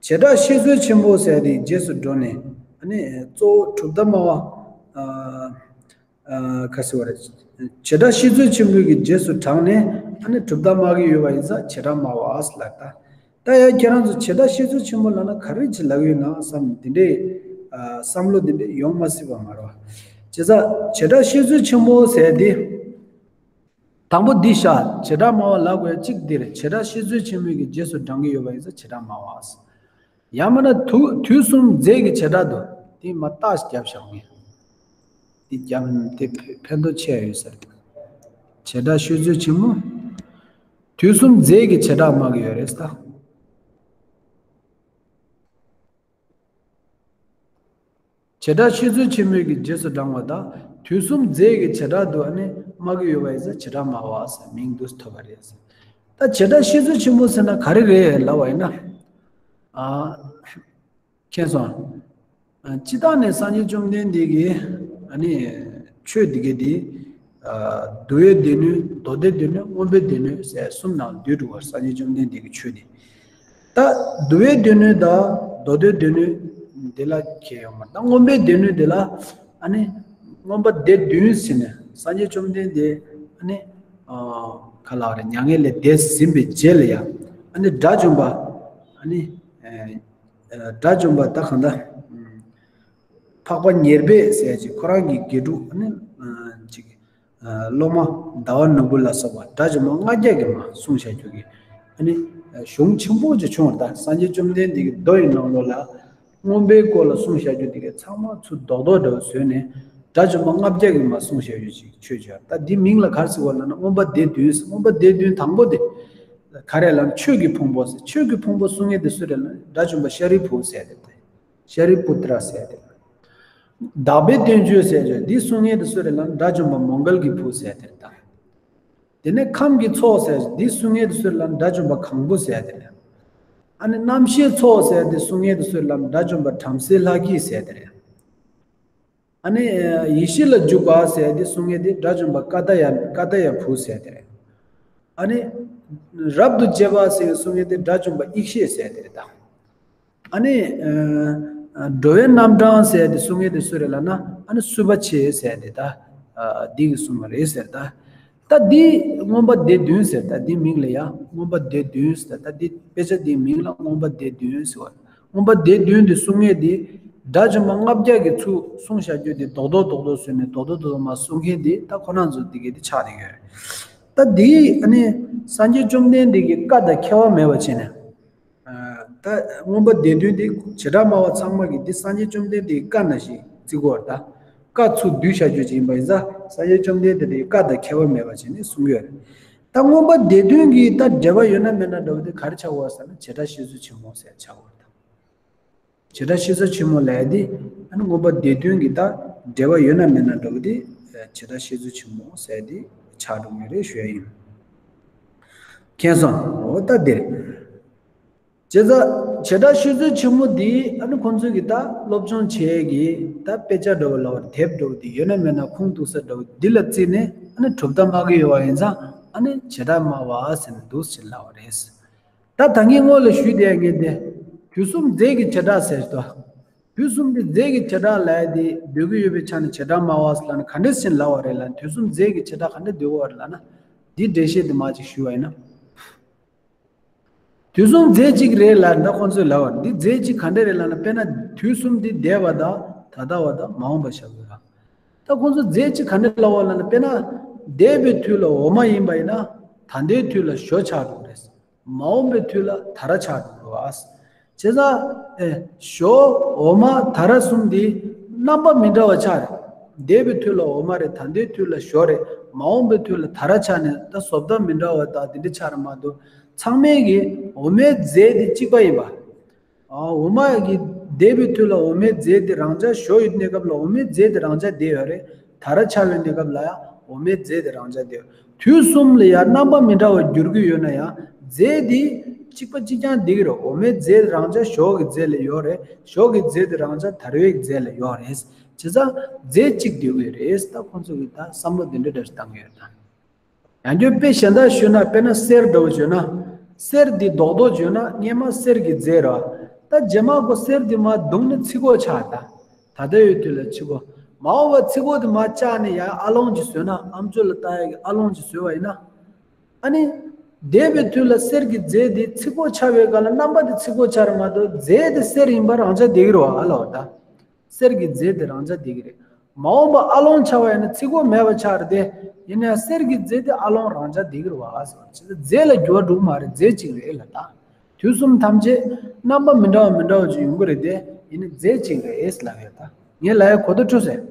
བྱེ་བྲག་བཤད་མཛོད་ཆེན་པོ་ཟེར་དེའི་རྗེས་སུ་འགྲོ་ནས། ཨ་ནི་གཙོ་བོ་གྲུབ་མཐའ་སྨྲ་བ། ཨ། ཨ། ག་ཟེར་བ་རེད། བྱེ་བྲག་བཤད་མཛོད་ཆེན་པོའི་གི་རྗེས་སུ་འབྲངས་ནས། ཨ་ནི་གྲུབ་མཐའ་སྨྲ་གི་ཡོད་པ་ཡིན་ཙང་བྱེ་བྲག་སྨྲ་བ་ཟེར་ལབ་ད། ད་ཡང་ཁྱེད་རང་ཚོ་བྱེ་བྲག་བཤད་མཛོད་ཆེན་པོ་ལབ་ན་ག་རེ་ཅིག་ལབ་ཡོད་ན་བསམ་དེ་འདྲའི་ཨ་བསམ་བློ་དེ་འདྲ་ཡོང་མ་སྲིད་པ་མ་རེད་བ། བྱས་ཙང་བྱེ་བྲག་བཤད་མཛོད་ཆེན་པོ་ཟེར་དེ། དང་པོ་འདི་བཞག། བྱེ་བྲག་སྨྲ་བ་ལབ་དགོས་ཡ་གཅིག་འདི་རེད། བྱེ་བྲག་བཤད་མཛོད་ཆེན་པོའི་གི་རྗེས་སུ་འབྲང་གི་ཡོད་པ་ཡིན་ཙང་བྱེ་བྲག་སྨྲ་བ། ཡང་མིན་ན་དུས་དུས་གསུམ་རྫས་ཀྱི་བྱེ་བྲག་ཏུ། དེ་མ་རྟགས་རྒྱབ་བཞག་ངས། དེ་རྒྱབ་དེ་ཕན་ཕན་ཐོགས་ཆེ་ཡོད་ས་རེད། བྱེ་བྲག་བཤད་མཛོད་ཆེན་མོ། དུས་གསུམ་རྫས་ཀྱི་བྱེ་བྲག་སྨྲ་གི་ཡོད་རེད་ད། བྱེ་བྲག་བཤད་མཛོད་ཆེན་མོའི་གི་རྗེས་སུ་འབྲང་བ་དང་། དུས་གསུམ་རྫས་ཀྱི་བྱེ་བྲག་ཏུ་ཨ་ནི་སྨྲ་གི་ཡོད་པ་ཡིན་ཙང་བྱེ་བྲག་སྨྲ་བ་ཟེར་མིང་འདི་ཐོབ་པ་རེད་ཟེར། ད་བྱེ་བྲག་བཤད་མཛོད་ཆེན་མོ་ཟེར་ན་ག་རེ་རེད་ལབ་པ་ཡིན་ན། ཨ། མཁྱེན་སོང་། ཨ། སྤྱིར་བཏང་ནས་སངས་རྒྱས་བཅོམ་ལྡན་འདས་ཀྱི་ཨ་ནི་ཆོས་འདི་གའི་དེ། ཨ། བསྡུ་བའི་སྡེ་སྣོད། མདོ་སྡེ་སྡེ་སྣོད། མངོན་པའི་སྡེ་སྣོད་ཟེར་གསུམ་ནང་བསྡུས་འདུག་པ། སངས་རྒྱས་བཅོམ་ལྡན་འདས་ཀྱི་ཆོས་དེ། ད་བསྡུ་བའི་སྡེ་སྣོད་དང་མདོ་སྡེའི་སྡེ་སྣོད་འདི་ལ་ཁྱད་ཡོད་མ་རེད། ད་མངོན་པའི་སྡེ་སྣོད་འདི་ལ་ཨ་ནི་མངོན་པ་སྡེ་བདུན་ཟེར་ནས། སངས་རྒྱས་བཅོམ་ལྡན་འདས་ཨ་ནི་ཨ་ག་ལབ་རེད། མྱ་ངན་ལས་འདས་ཟིན་པའི་རྗེས་ལ་ཡང་ཨ་ནི་དགྲ་བཅོམ་པ། ཨ་ནི་ཨ་དགྲ་བཅོམ་པ་ད་གང་ལྟར་འཕགས་པ་ཉེར་སྦས་ཟེར་ཅིག། ཁོ་རང་གི་དགེ་ཕྲུག་ཨ་ནི་ཨ་ཅིག། ཨ། སློབ་མ་ཟླ་བ་ནོར་བུ་ལ་སོགས་པ་དགྲ་བཅོམ་པ་ལྔ་བརྒྱ་གིས་མར་གསུངས་བཞག་རྒྱུ་གི། ཨ་ནི་གཞུང་ཆེན་པོ་ཅིག་བྱུང་བ། ད་སངས་རྒྱས་བཅོམ་ལྡན་འདས་ཀྱི་མདོ་ཡི་ནང་ལོགས་ལ་མངོན་པའི་སྐོར་ལ་གསུངས་བཞག་རྒྱུ་དེ་གའི་ཚང་མ་ཚུར་རྡོག་རྡོག་འདྲ་བོ་བཟོས་ནས། དགྲ་བཅོམ་པ་ལྔ་བརྒྱ་གིས་མར་གསུངས་བཞག་རྒྱུ་ཅིག་ཆོས་ཅིག། ད་འདི་མིང་ལ་ག་རེ་ཟེར་བ་ལབ་ན། མངོན་པ་སྡེ་བདུན་ཟེར། མངོན་པ་སྡེ་བདུན་དང་པོ་དེ་ག་རེ་ལབ་ན། ཆོས་ཀྱི་ཕུང་པོ་ཟེར། ཆོས་ཀྱི་ཕུང་པོ་གསུང་མཁན་དེ་སུ་རེད་ལབ་ན། དགྲ་བཅོམ་པ་ཤཱ་རིའི་བུ་ཟེར་དེ་རེད། ཤཱ་རི་པུ་ཏྲ་ཟེར་དེ། དག་པའི་བསྟན་བཅོས་ཟེར་བ་འདི་གསུང་མཁན་དེ་སུ་རེད་ལབ་ན། དགྲ་བཅོམ་པ་མོའུ་འགལ་གྱི་བུ་ཟེར་དེ་རེད་ད། དེ་ནས་ཁམས་ཀྱི་ཚོགས་ཟེར་འདི་གསུང་མཁན་དེ་སུ་རེད་ལབ་ན། དགྲ་བཅོམ་པ་གང་པོ་ཟེར་དེ་རེད། ཨ་ནི་རྣམ་ཤེས་ཚོགས་ཟེར་འདི་གསུང་མཁན་དེ་སུ་རེད་ལབ་ན། དགྲ་བཅོམ་པ་བྲམ་ཟེ་ལྷ་སྐྱིད་ཟེར་དེ་རེད། ཨ་ནི་ཡེ་ཤེས་ལ་འཇུག་པ་ཟེར་འདི་གསུང་མཁན་དེ་དགྲ་བཅོམ་པ་ཀ་ཏྱ་ཡ། ཀ་ཏྱ་ཡ་བུ་ཟེར་དེ་རེད། ཨ་ནི་རབ་ཏུ་དཔྱད་པ་ཟེར་གསུང་མཁན་དེ་དགྲ་བཅོམ་པ་ཡེ་ཤེས་ཟེར་དེ་རེད་ད། ཨ་ནི་ཨ་འགྲོ་བའི་རྣམ་གྲངས་ཟེར་དེ་གསུང་མཁན་དེ་སུ་རེད་ལབ་ན། ཨ་ནི་སུ་པ་ཆེ་ཟེར་དེ་ད། ཨ་འདི་གིས་གསུངས་པ་རེད་ཟེར་ད། ད་འདི་མངོན་པ་སྡེ་བདུན་ཟེར། ད་འདི་མིང་ལ་ཡང་མངོན་པ་སྡེ་བདུན་ཟེར། ད་འདི་དཔེ་ཆ་འདིའི་མིང་ལ་མངོན་པ་སྡེ་བདུན་ཟེར་བ། མངོན་པ་སྡེ་བདུན་འདི་གསུང་མཁན་འདི་དགྲ་བཅོམ་པ་ལྔ་བརྒྱ་གིས་ཚུར་གསུངས་བཞག་རྒྱུ་འདི་རྡོག་རྡོག་རྡོག་རྡོག་བཟོས་ནས་རྡོག་རྡོག་རྡོག་རྡོག་མར་གསུང་མཁན་འདི་ད་ཁོ་རང་ཚོ་འདི་གའི་འདི་ཆགས་བསྡད་ཡོད་རེད། ད་འདི་ཨ་ནི་སངས་རྒྱས་བཅོམ་ལྡན་འདས་ཀྱི་བཀའ་དང་ཁྱད་པར་མེད་པ་བྱས་ནས། ཨ། ད་མངོན་པ་སྡེ་བདུན་དེ་བྱེ་བྲག་སྨྲ་བ་ཚང་མ་གིས་འདི་སངས་རྒྱས་བཅོམ་ལྡན་འདས་ཀྱི་བཀའ་ནང་བཞིན་བརྩི་དགོས་པ་རེད་ད། བཀའ་ཚུར་བསྡུས་བཞག་རྒྱུ་ཅིག་ཡིན་པ་ཡིན་ཙང་། སངས་རྒྱས་བཅོམ་ལྡན་འདས་དེའི་བཀའ་དང་ཁྱད་པར་མེད་པ་བྱས་ནས་གསུང་གི་ཡོད་རེད། ད་མངོན་པ་སྡེ་བདུན་གྱི་ད་འབྲེལ་བ་ཡོད་ན་མེད་ན་འདྲ་བོ་དེ་ག་རེ་ཆགས་ཀྱི་ཡོད་ཟེར་ན། བྱེ་བྲག་བཤད་མཛོད་ཆེན་མོ་ཟེར་ཆགས་ཀྱི་ཡོད་རེད་ད། བྱེ་བྲག་བཤད་མཛོད་ཆེན་མོ་ལབ་ཡ་དེ་ཨ་ནི་མངོན་པ་སྡེ་བདུན་གྱི་ད་ འབྲེལ་བ་ཡོད་ན་མེད་ན་འདྲ་བོ་དེ་བྱེ་བྲག་ཤེས་ཚོད་ཆེན་མོ་ཟེར་དེ་ཆགས་འགྲོ་གི་རེད་ཞུ་ཡ་ཡིན། མཁྱེན་སོང་། འོ་ད་འདིར། བྱས་ཙང་བྱེ་བྲག་ཤེས་ཚོད་ཆེན་མོ་འདི་ཨ་ནི་ཁོང་ཚོས་ཀྱི་ད་སློབ་སྦྱོང་བྱེད་ཀྱི་ད་དཔེ་ཆ་འདྲ་བོ་ལབ་པ་དེབ་འདྲ་བོ་འདི་ཡོད་ན་མེད་ན་ཁུངས་གཏུགས་ས་འདྲ་བོ་འདི་ལ་བརྩིས་ནས་ཨ་ནི་གྲུབ་མཐའ་སྨྲ་གི་ཡོད་པ་ཡིན་ཙང་ཨ་ནི་བྱེ་བྲག་སྨྲ་བ་ཟེར་ནས་འདུག་ཟེར་ལབ་པ་རེད། ད་ད་གིན་སྔོན་ལ་ཞུས་དེ་ངས་དེ་དུས་གསུམ་རྫས་ཀྱི་བྱེ་བྲག་ཟེར་ཏོ། དུས་གསུམ་གྱི་རྫས་ཀྱི་བྱེ་བྲག་ལབ་ཡ་དེ་འདོད་ཀྱི་ཡོད་པའི་ཆ་ནས་བྱེ་བྲག་སྨྲ་བ་ཟེར་ལབ་ན་ག་འདྲས་ཟེར་ལབ་པ་རེད་ལབ་ན། དུས་གསུམ་རྫས་ཀྱི་བྱེ་བྲག་ག་འདྲས་འདོད་ཀྱི་ཡོད་རེད་ལབ་ན། འདིའི་འགྲེལ་བཤད་དེ་མར་ཅིག་ཞུས་པ་ཡིན་ན། དུས་གསུམ་རྫས་གཅིག་རེད་ལབ་ན་ཁོང་ཚོས་ལབ་པ་འདི་རྫས་གཅིག་ག་འདྲ་རེད་ལབ་ན། དཔེར་ན་དུས་གསུམ་འདི་འདས་པ་དང་ད་ལྟ་བ་དང་མ་འོངས་པ་བཞག་དགོས་ར། ད་ཁོང་ཚོ་རྫས་གཅིག་ག་འདྲ་ལབ་པ་ལབ་ན། དཔེར་ན་འདས་པའི་དུས་ལ་འོག་མ་ཡིན་པ་ཡིན་ན་ད་ལྟའི་དུས་ལ་ཞོ་ཆགས་འགྲོ་གི་རེད། མ་འོངས་པའི་དུས་ལ་ད་ར་ཆགས་འགྲོ་གི་རེད་བ། བྱས་ཙང་ཨེ་ཞོ་འོག་མ་ད་ར་གསུམ་འདི་རྣམ་པ་མི་འདྲ་བ་ཆགས་རེད། འདས་པའི་དུས་ལ་འོག་མ་རེད། ད་ལྟའི་དུས་ལ་ཞོ་རེད། མ་འོངས་པའི་དུས་ལ་ད་ར་ཆགས་ནས་ད་བཟོ་ལྟ་མི་འདྲ་བ་དང་དེ་འདྲ་ཆགས་རེད་མ་གཏོགས། ཚང་མའི་གི་འོག་མའི་རྫས་དེ་གཅིག་པ་ཡིན་པ། ཨ་འོག་མ་གི་འདས་པའི་དུས་ལ་འོག་མའི་རྫས་དེ་རང་འཇགས། ཞོ་ཡི་གནས་སྐབས་ལ་འོག་མའི་རྫས་དེ་རང་འཇགས་བསྡད་ཡོད་རེད། ད་ར་ཆགས་པའི་གནས་སྐབས་ལ་ཡང་འོག་མའི་རྫས་དེ་རང་འཇགས་བསྡད་ཡོད། དུས་གསུམ་ལ་ཡང་རྣམ་པ་མི་འདྲ་བ་འགྱུར་གྱི་ཡོད་ན་ཡང་རྫས་དེ་གཅིག་པ་གཅིག་རྐྱང་བསྡད་ཀྱི་རེད། འོག་མའི་རྫས་རང་འཇགས་ཞོ་གི་རྫས་ལ་ཡོད་རེད། ཞོ་གི་རྫས་དེ་རང་འཇགས་ད་རེས་ཀྱི་རྫས་ལ་ཡོད་རེད། བྱས་ཙང་རྫས་གཅིག་བསྡད་ཀྱི་རེད། ད་ཁོང་ཚོ་གི་ད་བསམ་བློ་དེ་འདྲ་འདྲ་ཞིག་བཏང་གི་ཡོད་ད། ཡང་བསྐྱར་དཔེ་གཞན་དག་ཞུས་ན། དཔེར་ན་གསེར་འདྲ་བོ་བརྗོད་ན། གསེར་འདི་རྡོག་རྡོག་བརྗོད་ན་སྔས་མ་གསེར་གྱི་རྫས་རེད་བ། ད་རྗེས་མ་ཁོ་གསེར་འདི་མར་བརྡུངས་ནས་ཚིག་གོ་ཆགས། ད་ད་ལྟ་ཡོད་དུས་ལ་ཚིག་གོ། མ་འོངས་པ་ཚིག་གོ་དེ་མར་བཅག་ནས་ཡར་ཨ་ལོང་ཅིག་བཟོས་ན། ཨམ་ཅོག་ལ་བཏགས་ཡག་གི་ཨ་ལོང་ཅིག་བཟོས་པ་ཡིན་ན། ཨ་ནི་འདས་པའི་དུས་ལ་གསེར་གྱི་རྫས་དེ་ཚིག་གོ་ཆགས་པའི་སྐབས་ལ་རྣམ་པ་དེ་ཚིག་གོ་ཆགས་རེད་མ་གཏོགས་རྫས་དེ་གསེར་ཡིན་པ་རང་འཇགས་བསྡད་ཀྱི་རེད་བ། ཨ་ལ་བ་ད། གསེར་གྱི་རྫས་དེ་རང་འཇགས་བསྡད་ཀྱི་རེད། མ་འོངས་པ་ཨ་ལོང་ཆགས་པ་ཡིན་ན་ཚིག་གོ་མེད་པ་ཆགས་རེད་དེ། ཡིན་ནའང་གསེར་གྱི་རྫས་དེ་ཨ་ལོང་རང་འཇགས་བསྡད་ཀྱི་རེད་བ་ཟེར་བ། བྱས་ཙང་རྫས་ལ་འགྱུར་བ་འགྲོ་གི་མ་རེད། རྫས་གཅིག་རེད་ལ་ད། དུས་གསུམ་ཐམས་ཅད་རྣམ་པ་མི་འདྲ་བ་མི་འདྲ་བ་ཅིག་ཡོང་གི་རེད་དེ། ཡིན་ནའང་རྫས་གཅིག་རེད་ལབ་ཡོད་ད། ངས་ལབ་ཡག་གོ་བརྡ་འཕྲོད་སོང་།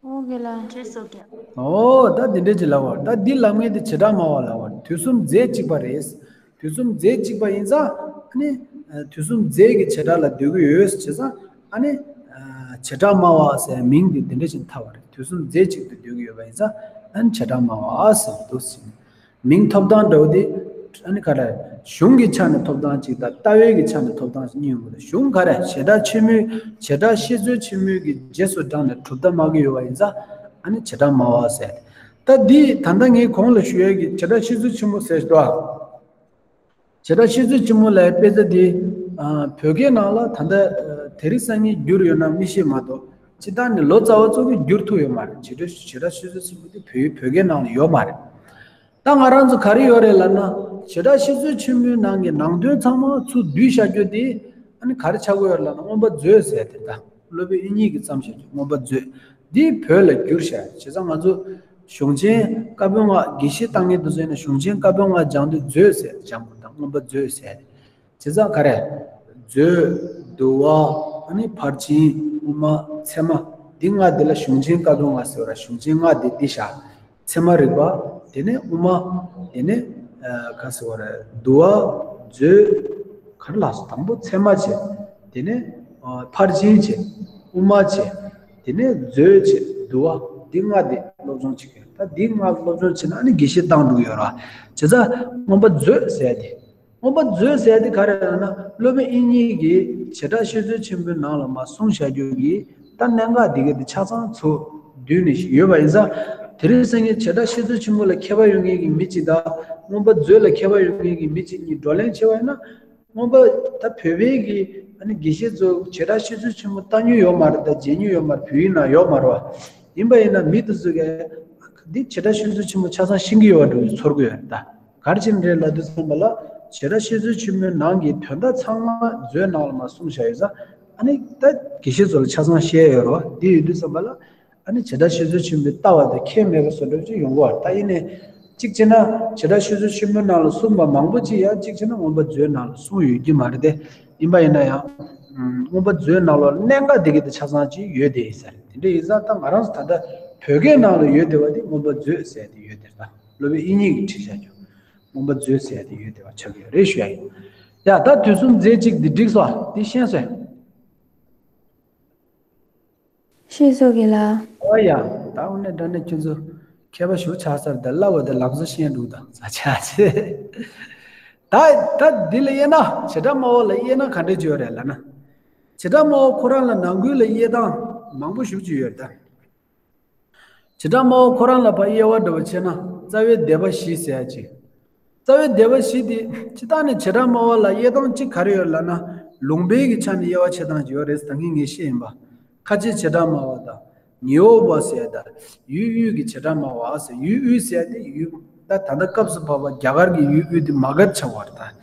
ཨོ་རྒན་ལགས། རེད་སོ་རྒན། ཨོ་ད་འདི་འདྲས་ཅིག་ལབ་པ། ད་འདི་ལབ་མཁན་དེ་བྱེ་བྲག་སྨྲ་བ་ལབ་པ། དུས་གསུམ་རྫས་གཅིག་པ་རེད། དུས་གསུམ་རྫས་གཅིག་པ་ཡིན་ཙང་ཨ་ནི་དུས་གསུམ་རྫས་ཀྱི་བྱེ་བྲག་ལ་འདོད་ཀྱི་ཡོད་བྱས་ཙང་ཨ་ནི་བྱེ་བྲག་སྨྲ་བ་ཟེར་མིང་འདི་འདི་འདྲས་ཅིག་ཐོབ་པ་རེད། དུས་གསུམ་རྫས་གཅིག་ཏུ་འདོད་ཀྱི་ཡོད་པ་ཡིན་ཙང་ཨ་ནི་བྱེ་བྲག་སྨྲ་བ་ཟེར་འདུག་ཟེར། མིང་ཐོབ་ཐང་འདྲ་བོ་དེ། ཨ་ནི་ག་རེ། གཞུང་གི་ཆ་ནས་ཐོབ་ཐང་གཅིག་དང་ལྟ་བའི་གི་ཆ་ནས་ཐོབ་ཐང་གཉིས་ཡོང་གི་རེད། གཞུང་ག་རེ། བྱེ་བྲག་ཆེན་མོའི། བྱེ་བྲག་ཤེས་ཚོད་ཆེན་མོའི་གི་རྗེས་སུ་འབྲངས་ནས་གྲུབ་མཐའ་སྨྲ་གི་ཡོད་པ་ཡིན་ཙང་ཨ་ནི་བྱེ་བྲག་སྨྲ་བ་ཟེར། ད་འདི་ད་ལྟ་ངས་གོང་ལ་ཞུ་ཡས་གི་བྱེ་བྲག་ཤེས་ཚོད་ཆེན་མོ་ཟེར་འདུག་ཨ། བྱེ་བྲག་ཤེས་ཚོད་ཆེན་མོ་ལ་དཔེ་ཆ་འདི། ཨ། བོད་སྐད་ནང་ལ་ད་ལྟ་དེ་རིང་སང་ཉིན་བསྒྱུར་ཡོད་ན་མི་ཤེས་མ་གཏོགས་སྤྱིར་བཏང་ནས་ལོ་ཙཱ་བ་ཚོ་གིས་བསྒྱུར་ཐུབ་ཡོད་མ་རེད། བྱེ་བྲག་བྱེ་བྲག་ཤེས་ཚོད་ཆེན་མོ་འདི་བོད་བོད་སྐད་ནང་ལ་ཡོད་མ་རེད། ད་ང་རང་ཚོ་ག་རེ་ཡོད་རེད་ལབ་ན། བྱེ་བྲག་ཤེས་ཚོད་ཆེན་མོའི་ནང་གི་ནང་དོན་ཚང་མ་ཚུར་བསྡུས་བཞག་རྒྱུ་དེ་ཨ་ནི་ག་རེ་ཆགས་ཀྱི་ཡོད་རེད་ལབ་ན། མངོན་པ་མཛོད་ཟེར་དེ། ད་སློབ་དཔོན་དབྱིག་གཉེན་གྱིས་བརྩམས་བཞག་རྒྱུ་མངོན་པ་མཛོད་འདི་བོད་ལ་བསྒྱུར་བཞག་བྱས་ཙང་ང་ཚོ་གཞུང་ཆེན་བཀའ་པོད་ལྔ་དགེ་བཤེས་བཏང་མཁན་དེ་ཚོ་ཡིན་ན་གཞུང་ཆེན་བཀའ་པོད་ལྔ་སྦྱང་དུས་མཛོད་ཟེར་སྦྱང་དགོས། ད་མངོན་པ་མཛོད་ཟེར་དེ། བྱས་ཙང་ག་རེ། མཛོད། བསྡུ་བ། ཨ་ནི་ཕར་ཕྱིན། དབུ་མ། ཚད་མ། འདི་ལྔ་འདི་ལ་གཞུང་ཆེན་བཀའ་པོད་ལྔ་ཟེར་བ་རེད། གཞུང་ཆེན་ལྔ་འདི་འདི་བཞག་ཚད་མ་རིག་པ། དེ་ནས་དབུ་མ། དེ་ནས་ཨ་ག་ཟེར་བ་རེད། བསྡུ་བ། མཛོད། ག་རེ་ལབ་སོང་། དང་པོ་ཚད་མ་བྱས། དེ་ནས་ཨ་ཕར་ཕྱིན་བྱས། དབུ་མ་བྱས། དེ་ནས་མཛོད་བྱས། བསྡུ་བ། འདི་ལྔ་འདི་སློབ་སྦྱོང་བྱེད་ཀྱི་ཡོད། ད་འདི་ལྔ་སློབ་སྦྱོང་བྱས་ན་ཨ་ནི་དགེ་བཤེས་བཏང་འགྲོ་གི་ཡོད་རེད། བྱས་ཙང་མངོན་པ་མཛོད་ཟེར་དེ། མངོན་པ་མཛོད་ཟེར་དེ་ག་རེ་ལབ་ན། སློབ་དཔོན་དབྱིག་གཉེན་གྱིས་བྱེ་བྲག་ཤེས་ཚོད་ཆེན་པོའི་ནང་ལ་མར་གསུངས་བཞག་རྒྱུ་གི་ད་གནད་འགག་འདི་ག་དེ་ཆ་ཚང་ཚུར་བསྡུས་ནས་ཡོད་པ་ཡིན་ཙང་། དེ་རིང་སང་ཉིན་བྱེ་བྲག་ཤེས་ཚོད་ཆེན་པོ་ལ་མཁས་པ་ཡོད་མཁན་གྱི་མི་གཅིག་དང་མངོན་པ་མཛོད་ལ་མཁས་པ་ཡོད་མཁན་གྱི་མི་གཅིག་གཉིས་བགྲོ་གླེང་བྱས་པ་ཡིན་ན། མངོན་པ་ད་བོད་པའི་གི་ཨ་ནི་དགེ་བཤེས་ཚོ་བྱེ་བྲག་ཤེས་ཚོད་ཆེན་པོ་ལྟ་མྱོང་ཡོད་མ་རེད། ད་མཇལ་མྱོང་ཡོད་མ་རེད། བོད་ཡིག་ནང་ཡོད་མ་རེད་བ། ཡིན་པ་ཡིན་ན་མི་དེ་ཚོ་གིས་འདི་བྱེ་བྲག་ཤེས་ཚོད་ཆེན་པོ་ཆ་ཚང་ཤེས་ཀྱི་ཡོད་པ་འདྲ་བོ་ཚོར་གི་ཡོད་རེད་ད། ག་རེ་བྱས་ནས་རེད་ལབ་དུས་ཙམ་པ་ལ། བྱེ་བྲག་ཤེས་ཚོད་ཆེན་མོའི་ནང་གི་དོན་དག་ཚང་མ་མཛོད་ནང་ལ་མར་གསུངས་བཞག་ཡོད་ཙང་། ཨ་ནི་ད་དགེ་བཤེས་ཚོ་ལ་ཆ་ཚང་བཤད་ཡོད་རེད་བ། འདི་ཡོད་དུས་ཙམ་པ་ལ། ཨ་ནི་བྱེ་བྲག་ཤེས་ཚོད་ཆེན་པོའི་ལྟ་བ་དེ་ཁྱད་མེད་པ་བཟོ་འདྲ་ཅིག་ཡོང་གི་ཡོད་རེད་ད། ཡིན་ནའི་གཅིག་བྱས་ན་བྱེ་བྲག་ཤེས་ཚོད་ཆེན་པོའི་ནང་ལ་གསུངས་པ་མང་པོ་ཅིག་ཡང་གཅིག་བྱས་ན་མངོན་པ་མཛོད་ནང་ལ་གསུངས་ཡོད་ཀྱི་མ་རེད་དེ། ཡིན་པ་ཡིན་ན་ཡང་། ཨམ། མངོན་པ་མཛོད་ནང་ལོགས་གནད་འགག་འདི་ག་དེ་ཆ་ཚང་ཅིག་ཡོད་དེ་ཡིན་ས་རེད། དེ་འདྲ་ཡིན་ཙང་ད་ང་རང་ཚོ་ད་ལྟ་བོད་སྐད་ནང་ལ་ཡོད་བསྡད་པ་དེ་མངོན་པ་མཛོད་ཟེར་དེ་ཡོད་བསྡད་རེད་ད། སློབ་དཔོན་དབྱིག་གཉེན་གྱིས་བྲིས་བཞག་རྒྱུ། མངོན་པ་མཛོད་ཟེར་དེ་ཡོད་བསྡད་པ་ཆགས་ཀྱི་ཡོད་རེད་ཞུ་ཡ་ཡིན། ཡ་ད་དུས་གསུམ་རྫས་གཅིག་འདི་འགྲིག་སོང་། འདི་ཤེས་སོང་། ཤེས་སོ་གི་ལ། ཨོ་ཡ། ད་འོ་ནས་དྲ་ནས་ཁྱོད་ཚོ་མཁས་པ་ཞུ་ཆགས་སར་ད་ལབ་པ་དེ་ལམ་སང་ཤེས་འགྲོ་ད་ཟ་ཆ་ཆེ། ད་ད་འདི་ལ་དབྱེ་ན་བྱེ་བྲག་སྨྲ་བ་ལ་དབྱེ་ན་ག་འདྲ་ཅིག་ཡོད་རེད་ལབ་ན། བྱེ་བྲག་སྨྲ་བ་ཁོ་རང་ལ་ནང་ཁུལ་ལ་དབྱེ་སྟངས་མང་པོ་ཞེ་ཅིག་ཡོད་རེད་ད། བྱེ་བྲག་སྨྲ་བ་ཁོ་རང་ལ་ཕར་དབྱེ་བ་འདྲ་བོ་བྱས་ན་རྩ་བའི་སྡེ་པ་བཞི་ཟེར་ཡ་ཅིག་རྩ་བའི་སྡེ་པ་བཞི་དེ་སྤྱིར་བཏང་ནས་བྱེ་བྲག་སྨྲ་བ་ལ་དབྱེ་སྟངས་གཅིག་ག་རེ་ཡོད་ལབ་ན། ལུང་པའི་གི་ཆ་ནས་དབྱེ་བ་ཕྱེ་སྟངས་ཅིག་ཡོད་རེད་ཟེར་ད་གིན་ངས་བཤད་ཡིན་པ། ཁ་ཆེ་བྱེ་བྲག་སྨྲ་བ་དང་། ཉི་འོག་པ་ཟེར་ཡ་དང་། ཡུལ་དབུས་ཀྱི་བྱེ་བྲག་སྨྲ་བ་ཟེར། ཡུལ་དབུས་ཟེར་ཡ་དེ་ཡུལ་ད་ད་ལྟ་སྐབས་སུ་བབས་པ་རྒྱ་གར་གྱི་ཡུལ་དབུས་དེ་མ་གྷ་ཆགས་པ་རེད་ད།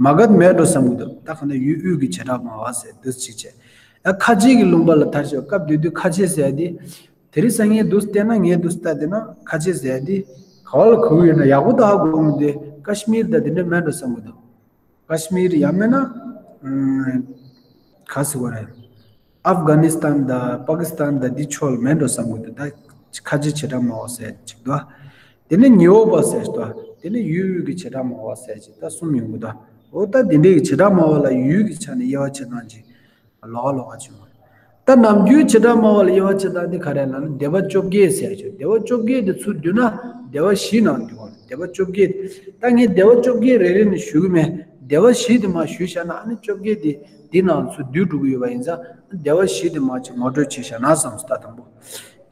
མ་གྷ་མེད་འགྲོ་བསམ་གི་འདུག་ད་ག་ནས་ཡུལ་དབུས་ཀྱི་བྱེ་བྲག་སྨྲ་བ་ཟེར་འདུག་ཅིག་བྱས། ཨ་ཁ་ཆེ་གི་ལུང་པ་ལ་མཐར་ཕྱིན་པ་སྐབས་དེ་དུས་ཁ་ཆེ་ཟེར་ཡ་དེ། དེ་རིང་སང་ངས་འདུག་བལྟས་ན་ངས་འདུག་ལྟ་བསྡད་ན་ཁ་ཆེ་ཟེར་ཡ་དེ་ག་བ་ལ་གོ་གི་ཡོད་ན་ཡག་པོ་ད་ཧ་གོ་གི་མི་འདུག་ཀ་ཤི་མིར་ད་དེ་འདྲ་མེད་འགྲོ་བསམ་གི་འདུག་ཀ་ཤི་མིར་ཡང་མིན་ན་ཨམ། ག་ཟེར་བ་རེད། ཨབ་གྷ་ནི་སི་ཐན་དང་པ་ཀི་སི་ཐན་དང་འདི་ཕྱོགས་ལ་མེད་འགྲོ་བསམ་གི་འདུག་ད་ཁ་ཆེ་བྱེ་བྲག་སྨྲ་བ་ཟེར་ཅིག་འདུག་དེ་ནས་ཉི་འོག་པ་ཟེར་ཅིག་འདུག་དེ་ནས་ཡུལ་དབུས་ཀྱི་བྱེ་བྲག་སྨྲ་བ་ཟེར་ཅིག་ད་གསུམ་ཡོང་གི་འདུག་འོ་ད་དེ་འདྲའི་བྱེ་བྲག་སྨྲ་བ་ལ་ཡུལ་གྱི་ཆ་ནས་དབྱེ་བ་ཕྱེ་སྟངས་ཅིག་ལོགས་ཀ་ལོགས་ཀ་བྱུང་བ། ད་ནམ་རྒྱུན་བྱེ་བྲག་སྨྲ་བ་ལ་དབྱེ་བ་ཕྱེ་སྟངས་འདི་ག་རེ་ལབ་ན་སྡེ་པ་བཅོ་བརྒྱད་ཟེར་ཡ་ཆོག་སྡེ་པ་བཅོ་བརྒྱད་དེ་ཚུར་བསྡུས་ན་སྡེ་པ་བཞིའི་ནང་འདུས་པ་རེད། སྡེ་པ་བཅོ་བརྒྱད། ད་ངས་སྡེ་པ་བཅོ་བརྒྱད་རེ་རེ་ནས་ཞུ་གི་མེད། སྡེ་པ་བཞི་དེ་མར་ཞུས་བཞག་ན་ཨ་ནི་བཅོ་བརྒྱད་དེ་འདི་ནང་ཚུར་བསྡུས་འགྲོ་གི་ཡོད་པ་ཡིན་ཙང་སྡེ་པ་བཞི་དེ་མར་ཅིག་ངོ་སྤྲོད་བྱས་བཞག་ན་བསམ་སོང་། ད་དང་པོ་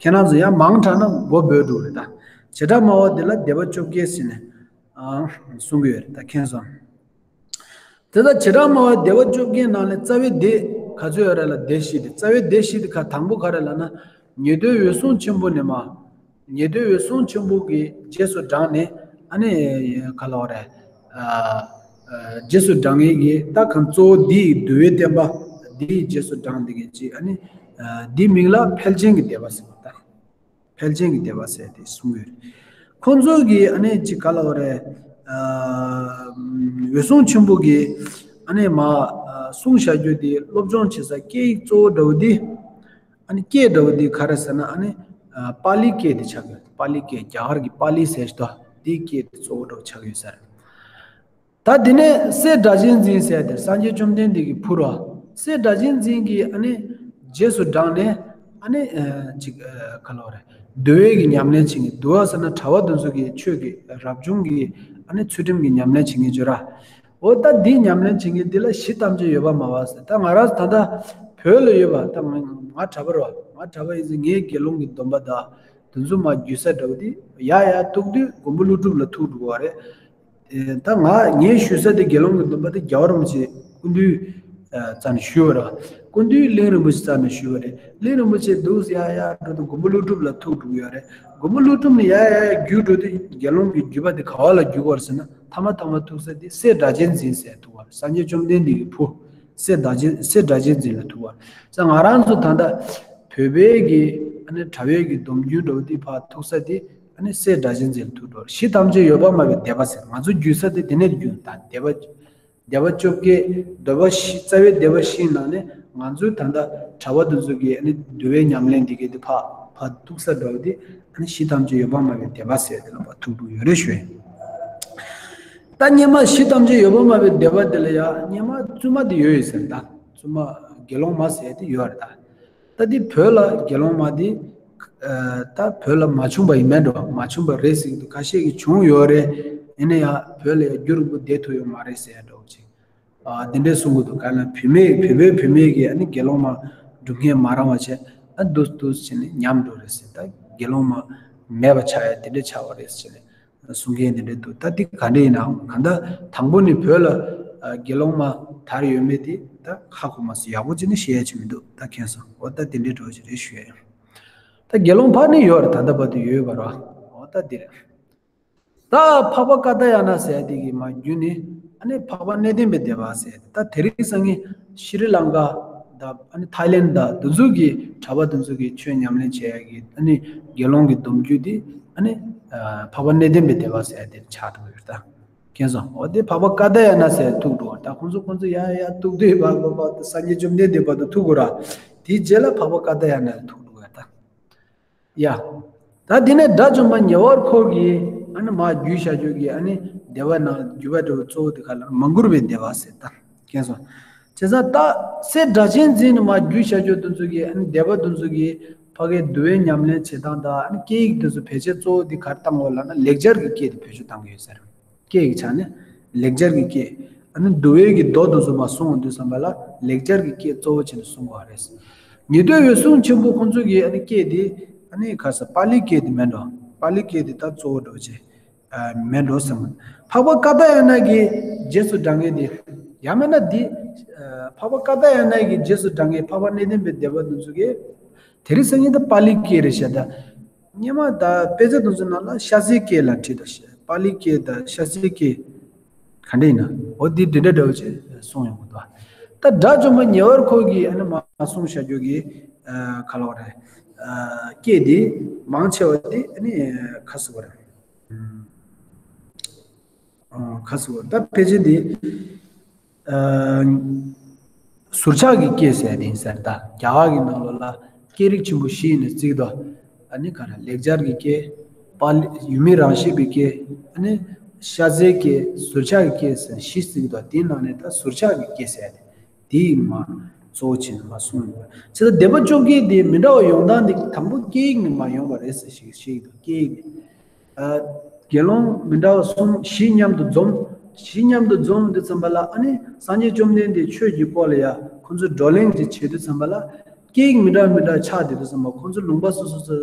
ཁྱེད་རང་ཚོ་ཡང་མང་དྲགས་ན་མགོ་འབོལ་འགྲོ་རེད་ད། བྱེ་བྲག་སྨྲ་བ་འདི་ལ་སྡེ་པ་བཅོ་བརྒྱད་ཟེར་ནས་གསུང་གི་ཡོད་རེད་ད། མཁྱེན་སོང་། དེ་ལྟར་བྱེ་བྲག་སྨྲ་བ་སྡེ་པ་བཅོ་བརྒྱད་ནང་ནས་རྩ་བའི་སྡེ་ག་ཚོད་ཡོད་རེད་ལབ་ན་སྡེ་བཞི་དེ། རྩ་བའི་སྡེ་བཞི་དེ་ག་དང་པོ་ག་རེ་ལབ་ན། ཉན་ཐོས་འོད་སྲུང་ཆེན་པོ་ནས་མར། ཉན་ཐོས་འོད་སྲུང་ཆེན་པོ་གི་རྗེས་སུ་འབྲངས་ནས་ཨ་ནི་ག་ལབ་དགོས་རེད། རྗེས་སུ་འབྲང་མཁན་གྱི་ད་གང་གཙོ་བོ་འདི་ཡི་འདུལ་བའི་བསྟན་པ་འདི་ཡི་རྗེས་སུ་འབྲངས་འདི་གའི་ཅིག་ཨ་ནི་འདིའི་མིང་ལ་ཕལ་ཆེན་གྱི་སྡེ་པ་ཟེར་བ་ད། ཕལ་ཆེན་གྱི་སྡེ་པ་ཟེར་ཏེ་གསུངས་ཡོད། ཁོང་ཚོ་གིས་ཨ་ནི་ཅིག་ག་ལབ་དགོས་རེད། འོད་སྲུང་ཆེན་པོ་གིས་ཨ་ནི་མར་གསུངས་བཞག་རྒྱུ་དེ་སློབ་སྦྱོང་བྱེད་ས་སྐད་ཡིག་གཙོ་བོ་འདྲ་བོ་དེ། ཨ་ནི་སྐད་འདྲ་བོ་དེ་ག་རེ་ཟེར་ན་ཨ་ནི་པཱ་ལི་སྐད་དེ་ཆགས་ཡོད། པཱ་ལི་སྐད་རྒྱ་གར་གྱི་པཱ་ལི་ཟེར་ཞིག་འདུག་དེའི་སྐད་དེ་གཙོ་བོ་འདྲ་བོ་ཆགས་ཡོད་ས་རེད། ད་དེ་ནས་སྲས་སྒྲ་གཅན་འཛིན་ཟེར་དེ་སངས་རྒྱས་བཅོམ་ལྡན་འདས་ཀྱི་བུ་རོ། སྲས་སྒྲ་གཅན་འཛིན་གྱིས་ཨ་ནི་རྗེས་སུ་འབྲངས་ནས་ཨ་ནི་ཅིག་ག་ལབ་དགོས་རེད། འདུལ་བའི་གི་ཉམས་ལེན་བྱེད་མཁན། འདུལ་བ་ཟེར་ན་གྲྭ་པ་དེ་ཚོ་གི་ཆོས་ཀྱི་རབ་བྱུང་གི་ཨ་ནི་ཚུལ་ཁྲིམས་ཀྱི་ཉམས་ལེན་བྱེད་མཁན་ཅིག་ཡོད་ར། འོ་ད་འདི་ཉམས་ལེན་བྱེད་མཁན་འདི་ལ་གཞི་ཐམས་ཅད་ཡོད་པར་སྨྲ་བ་ཟེར། ད་ང་རང་ད་ལྟ་བོད་ལ་ཡོད་པ་ད་ང་ང་གྲྭ་པ་རེད་བ། ང་གྲྭ་པ་ཡིན་ཙང་ངའི་དགེ་སློང་གི་སྡོམ་པ་དང་དེ་ཚོ་མར་བརྒྱུད་ས་འདྲ་བོ་དེ་ཡར་ཡར་གཏུགས་དུས་མགོན་པོ་ཀླུ་སྒྲུབ་ལ་ཐུག་འགྲོ་བ་རེད། ད་ང་ངས་ཞུ་ས་དེ་དགེ་སློང་གི་སྡོམ་པ་དེ་རྒྱལ་བ་རིན་པོ་ཆེ་སྐུ་མདུན་རྩ་ནས་ཞུས་པ་རེད། སྐུ་མདུན་གླིང་རིན་པོ་ཆེ་རྩ་ནས་ཞུས་པ་རེད། གླིང་རིན་པོ་ཆེ་འདུག་ཡར་ཡར་འགྲོ་དུས་མགོན་པོ་ཀླུ་སྒྲུབ་ལ་ཐུག་འགྲོ་གི་ཡོད་རེད། མགོན་པོ་ཀླུ་སྒྲུབ་ནས་ཡར་ཡར་ཡར་བརྒྱུད་འགྲོ་དུས་དགེ་སློང་གི་བརྒྱུད་པ་དེ་ག་བ་ལ་བརྒྱུད་པ་རེད་ཟེར་ན་མཐའ་མ་མཐའ་མ་ཐུག་ས་དེ་སྲས་སྒྲ་གཅན་འཛིན་ཟེར་ཐུག་པ་རེད། སངས་རྒྱས་བཅོམ་ལྡན་འདས་ཀྱི་བུ་སྲས་སྒྲ་གཅན་སྲས་སྒྲ་གཅན་འཛིན་ལ་ཐུག་པ་རེད། ས་ང་རང་ཚོ་ད་ལྟ་བོད་པའི་གི་ཨ་ནི་གྲྭ་པའི་གི་སྡོམ་རྒྱུན་འདྲ་བོ་དེ་ཕར་ཐུག་ས་དེ། ཨ་ནི་སྲས་སྒྲ་གཅན་འཛིན་ལ་ཐུག་འགྲོ། གཞི་ཐམས་ཅད་ཡོད་པར་སྨྲ་བའི་སྡེ་པ་ཟེར། ང་ཚོ་བརྒྱུད་ས་དེ་དེ་ནས་བརྒྱུད་ད་སྡེ་པ། སྡེ་པ་བཅོ་བརྒྱད། སྡེ་པ་བཞི། རྩ་བའི་སྡེ་པ་བཞིའི་ནང་ནས་ང་ཚོའི་ད་ལྟ་གྲྭ་པ་དེ་ཚོ་གིས་ཨ་ནི་འདུལ་བའི་ཉམས་ལེན་འདི་གའི་དེ་ཕར་ཕར་ཐུག་ས་འདྲ་བོ་དེ་ཨ་ནི་གཞི་ཐམས་ཅད་ཡོད་པར་སྨྲ་བའི་སྡེ་པ་ཟེར་དེ་ལ་ཕར་ཐུག་འགྲོ་ཡོད་རེད་ཞུ། ད་སྔོན་མ་གཞི་ཐམས་ཅད་ཡོད་པར་སྨྲ་བའི་སྡེ་པ་དེ་ལ་ཡང་སྔོན་མ་བཙུན་མ་དེ་ཡོད་ཡོད་ཟེར། ད་བཙུན་མ་དགེ་སློང་མ་ཟེར་དེ་ཡོད་རེད་ད། ད་འདི་བོད་ལ་དགེ་སློང་མ་འདི། ད་བོད་ལ་མ་བྱུང་བ་ཡིན་མིན་འགྲོ། མ་བྱུང་བ་རེད་ཟེར་གྱི་འདུག་ཁ་ཤས་ཀྱིས་བྱུང་ཡོད་རེད། ཡིན་ན་ཡང་བོད་ལ་ཡང་རྒྱུ་རིང་པོ་བསྡད་ཐུབ་ཡོད་མ་རེད་ཟེར་ཡ་འདྲ་བོ་ཅིག་འདི་འདྲས་གསུང་གི་འདུག་ག་ལ་བུད་མེད་བོད་པའི་བུད་མེད་ཀྱིས་ཨ་ནི་དགེ་སློང་མ་སྒྲུབ་མཁན་མ་རང་བ་བྱས་ཨ་འདུག་འདུག་བྱས་ནས་ཉམས་འགྲོ་རེད་ཟེར། ད་དགེ་སློང་མ་མེད་པ་ཆགས་ཡ་དེ་འདྲས་ཆགས་པ་རེད་ཟེར་ནས། གསུང་མཁན་དེ་འདྲ་འདུག་ད་འདི་ག་འདྲ་ཡིན་ནའང་གང་ལྟར་དང་པོ་ནས་བོད་ལ་དགེ་སློང་མ་དར་ཡོད་མེད་དེ་ད་ཧ་གོ་མ་སོང་། ཡག་པོ་ཅིག་ནི་ཤེས་ཡ་ཅིག་མི་འདུག་ད་མཁྱེན་སོང་། འོ་ད་དེ་འདྲའི་འགྲོ་ཅིག་རེད་ཞུ་ཡ་ཡིན། ད་དགེ་སློང་ཕར་ནས་ཡོད་རེད། ད་ལྟ་བར་དུ་ཡོད་ཡོད་པ་རེད། འོ་ད་འདི་རེད། ད་འཕགས་པ་ཀ་ཏ་ཡ་ན་ཟེར་ཡ་དེ་གི་མ་བརྒྱུད་ནས་ཨ་ནི་འཕགས་པ་གནས་བརྟན་པའི་སྡེ་པ་ཟེར། ད་དེ་རིང་སང་ཉིན་ཤྲི་ལང་ཀ་དང་ཨ་ནི་ཐའི་ལེན་དང་དེ་ཚོ་གི་གྲྭ་པ་དེ་ཚོ་གི་ཆོས་ཉམས་ལེན་བྱེད་ཡ་གི་ཨ་ནི་དགེ་སློང་གི་སྡོམ་རྒྱུན་དེ་ཨ་ནི་འཕགས་པ་གནས་བརྟན་པའི་སྡེ་པ་ཟེར་ཡ་དེ་ཆགས་འགྲོ་ཡོད་ད། མཁྱེན་སོང་། འོ་དེ་འཕགས་པ་ཀ་ཏ་ཡ་ན་ཟེར་ཐུག་འགྲོ་བ། ད་ཁོང་ཚོ་ཁོང་ཚོ་ཡ་ཡ་ཐུག་དུས་བ་བ་བ་སངས་རྒྱས་བཅོམ་ལྡན་འདས་བར་དུ་ཐུག་དགོས་ར། དེའི་རྗེས་ལ་འཕགས་པ་ཀ་ཏ་ཡ་ན་ཐུག་འགྲོ་བ་ད། ཡ། ད་དེ་ནས་དགྲ་བཅོམ་པ་ཉེ་བར་འཁོར་གྱིས་ཨ་ནི་མར་བརྒྱུད་བཞག་རྒྱུ་གི་ཨ་ནི་སྡེ་པ་ནང་བརྒྱུད་པ་འདྲ་བོ་གཙོ་བོ་དེ་ག་ལ་མ་གུར་བའི་སྡེ་པ་ཟེར་ད། མཁྱེན་སོང་། བྱས་ཙང་ད་སྲས་སྒྲ་གཅན་འཛིན་ནས་མར་བརྒྱུད་བཞག་རྒྱུ་དེ་ཚོ་གི་ཨ་ནི་སྡེ་པ་དེ་ཚོ་གི་ ཕ་གིའི་འདུལ་བའི་ཉམས་ལེན་བྱེད་སྟངས་དང་ཨ་ནི་སྐད་ཡིག་དེ་ཚོ་བེད་སྤྱོད་གཙོ་བོ་དེ་ག་རེ་བཏང་དགོས་ལབ་ན་ལེགས་སྦྱར་གྱི་སྐད་དེ་བེད་སྤྱོད་བཏང་གི་ཡོད་ཟེར། སྐད་ཡིག་ཆ་ནས་ལེགས་སྦྱར་གྱི་སྐད། ཨ་ནི་འདུལ་བའི་གི་མདོ་དེ་ཚོ་མར་གསུང་དུས་ཙམ་པ་ལ་ལེགས་སྦྱར་གྱི་སྐད་གཙོ་བོ་བྱས་ནས་གསུང་དགོས་རེད། ཉེ་དུས་ཡོད་གསུང་ཆེན་པོ་ཁོང་ཚོ་གི་ཨ་ནི་སྐད་དེ་ཨ་ནི་ག་ས་པཱ་ལི་སྐད་དེ་མིན་འགྲོ། པཱ་ལི་སྐད་དེ་ད་གཙོ་བོ་འགྲོ་བྱས། མེད་འགྲོ་ཟེར་མོད། འཕགས་པ་ཀ་ཏ་ཡ་ན་གི་རྗེས་སུ་འབྲང་མཁན་དེ། ཡང་མིན་ན་འདི། འཕགས་པ་ཀ་ཏ་ཡ་ན་གི་རྗེས་སུ་འབྲང་མཁན་འཕགས་པ་གནས་བརྟན་པའི་སྡེ་པ་དེ་ཚོ་གིས། དེ་རིང་སང་ཉིན་ད་པཱ་ལི་སྐད་རེད་ཤག་ད། སྔོན་མ་ད་དཔེ་ཆ་དེ་ཚོ་ནང་ལ་ཤ་ཟའི་སྐད་ལ་བྲིས་འདུག་ཤག་པཱ་ལི་སྐད་ད་ཤ་ཟའི་སྐད། ག་འདྲ་ཡིན་ན། འོ་འདི་འདི་འདྲ་འདྲ་བོ་ཅིག་གསུངས་ཡོང་གི་འདུག་ད་དགྲ་བཅོམ་པ་ཉེ་བར་འཁོར་གྱིས་ཨ་ནི་མར་གསུངས་བཞག་རྒྱུ་གི། ག་ལབ་དགོས་རེད། སྐད་འདི་མང་ཆེ་བ་འདི་ཨ་ནི་ག་ཟེར་དགོས་རེད། ཨ། ག་ཟེར་བ་ད་ཕལ་ཆེར་འདི། ཨ། ཟུར་ཆག་གི་སྐད་ཟེར་ཡ་དེ་ཡིན་ས་རེད་ད། རྒྱ་གར་གྱི་ནང་ལོགས་ལ་སྐད་རིགས་ཆེན་པོ་བཞི་ཡིན་ནས་བརྩི་གི་འདུག་ཨ་ནི་ག་རེ་ལེགས་སྦྱར་གྱི་སྐད། པཱ་ལི་ཡུལ་མིང་རང་བཞིན་གྱི་སྐད། ཨ་ནི་ཤ་ཟའི་སྐད། ཟུར་ཆག་གི་སྐད་ཟེར་བཞི་བརྩི་གི་འདུག་དེའི་ནང་ནས་ད་ཟུར་ཆག་གི་སྐད་ཟེར་ཡ་དེ། དེ་ཡིས་མར་གཙོ་བོ་བྱས་ནས་མར་གསུངས་ཡོད་པ་རེད། བྱས་ཙང་སྡེ་པ་བཅོ་བརྒྱད་དེ་མི་འདྲ་བ་ཡོང་སྟངས་དེ་དང་པོ་སྐད་ཡིག་ནས་མར་ཡོང་བ་རེད་ཟེར་ཞིག་བཤད་ཀྱི་འདུག་སྐད་ཡིག་ནས། ཨ། དགེ་སློང་མི་འདྲ་བ་གསུམ་བཞི་མཉམ་དུ་འཛོམས། བཞི་མཉམ་དུ་འཛོམས་དུས་ཙམ་པ་ལ་ཨ་ནི་སངས་རྒྱས་བཅོམ་ལྡན་འདས་ཆོས་ཀྱི་སྐོར་ལ་ཡ་ཁོ་ཚོས་བགྲོ་གླེང་ཅིག་བྱེད་དུས་ཙམ་པ་ལ་སྐད་ཡིག་མི་འདྲ་མི་འདྲ་ཆགས་བསྡད་དུས་ཙམ་པ་ཁོ་ཚོ་ལུང་པ་སོ་སོ་སོ་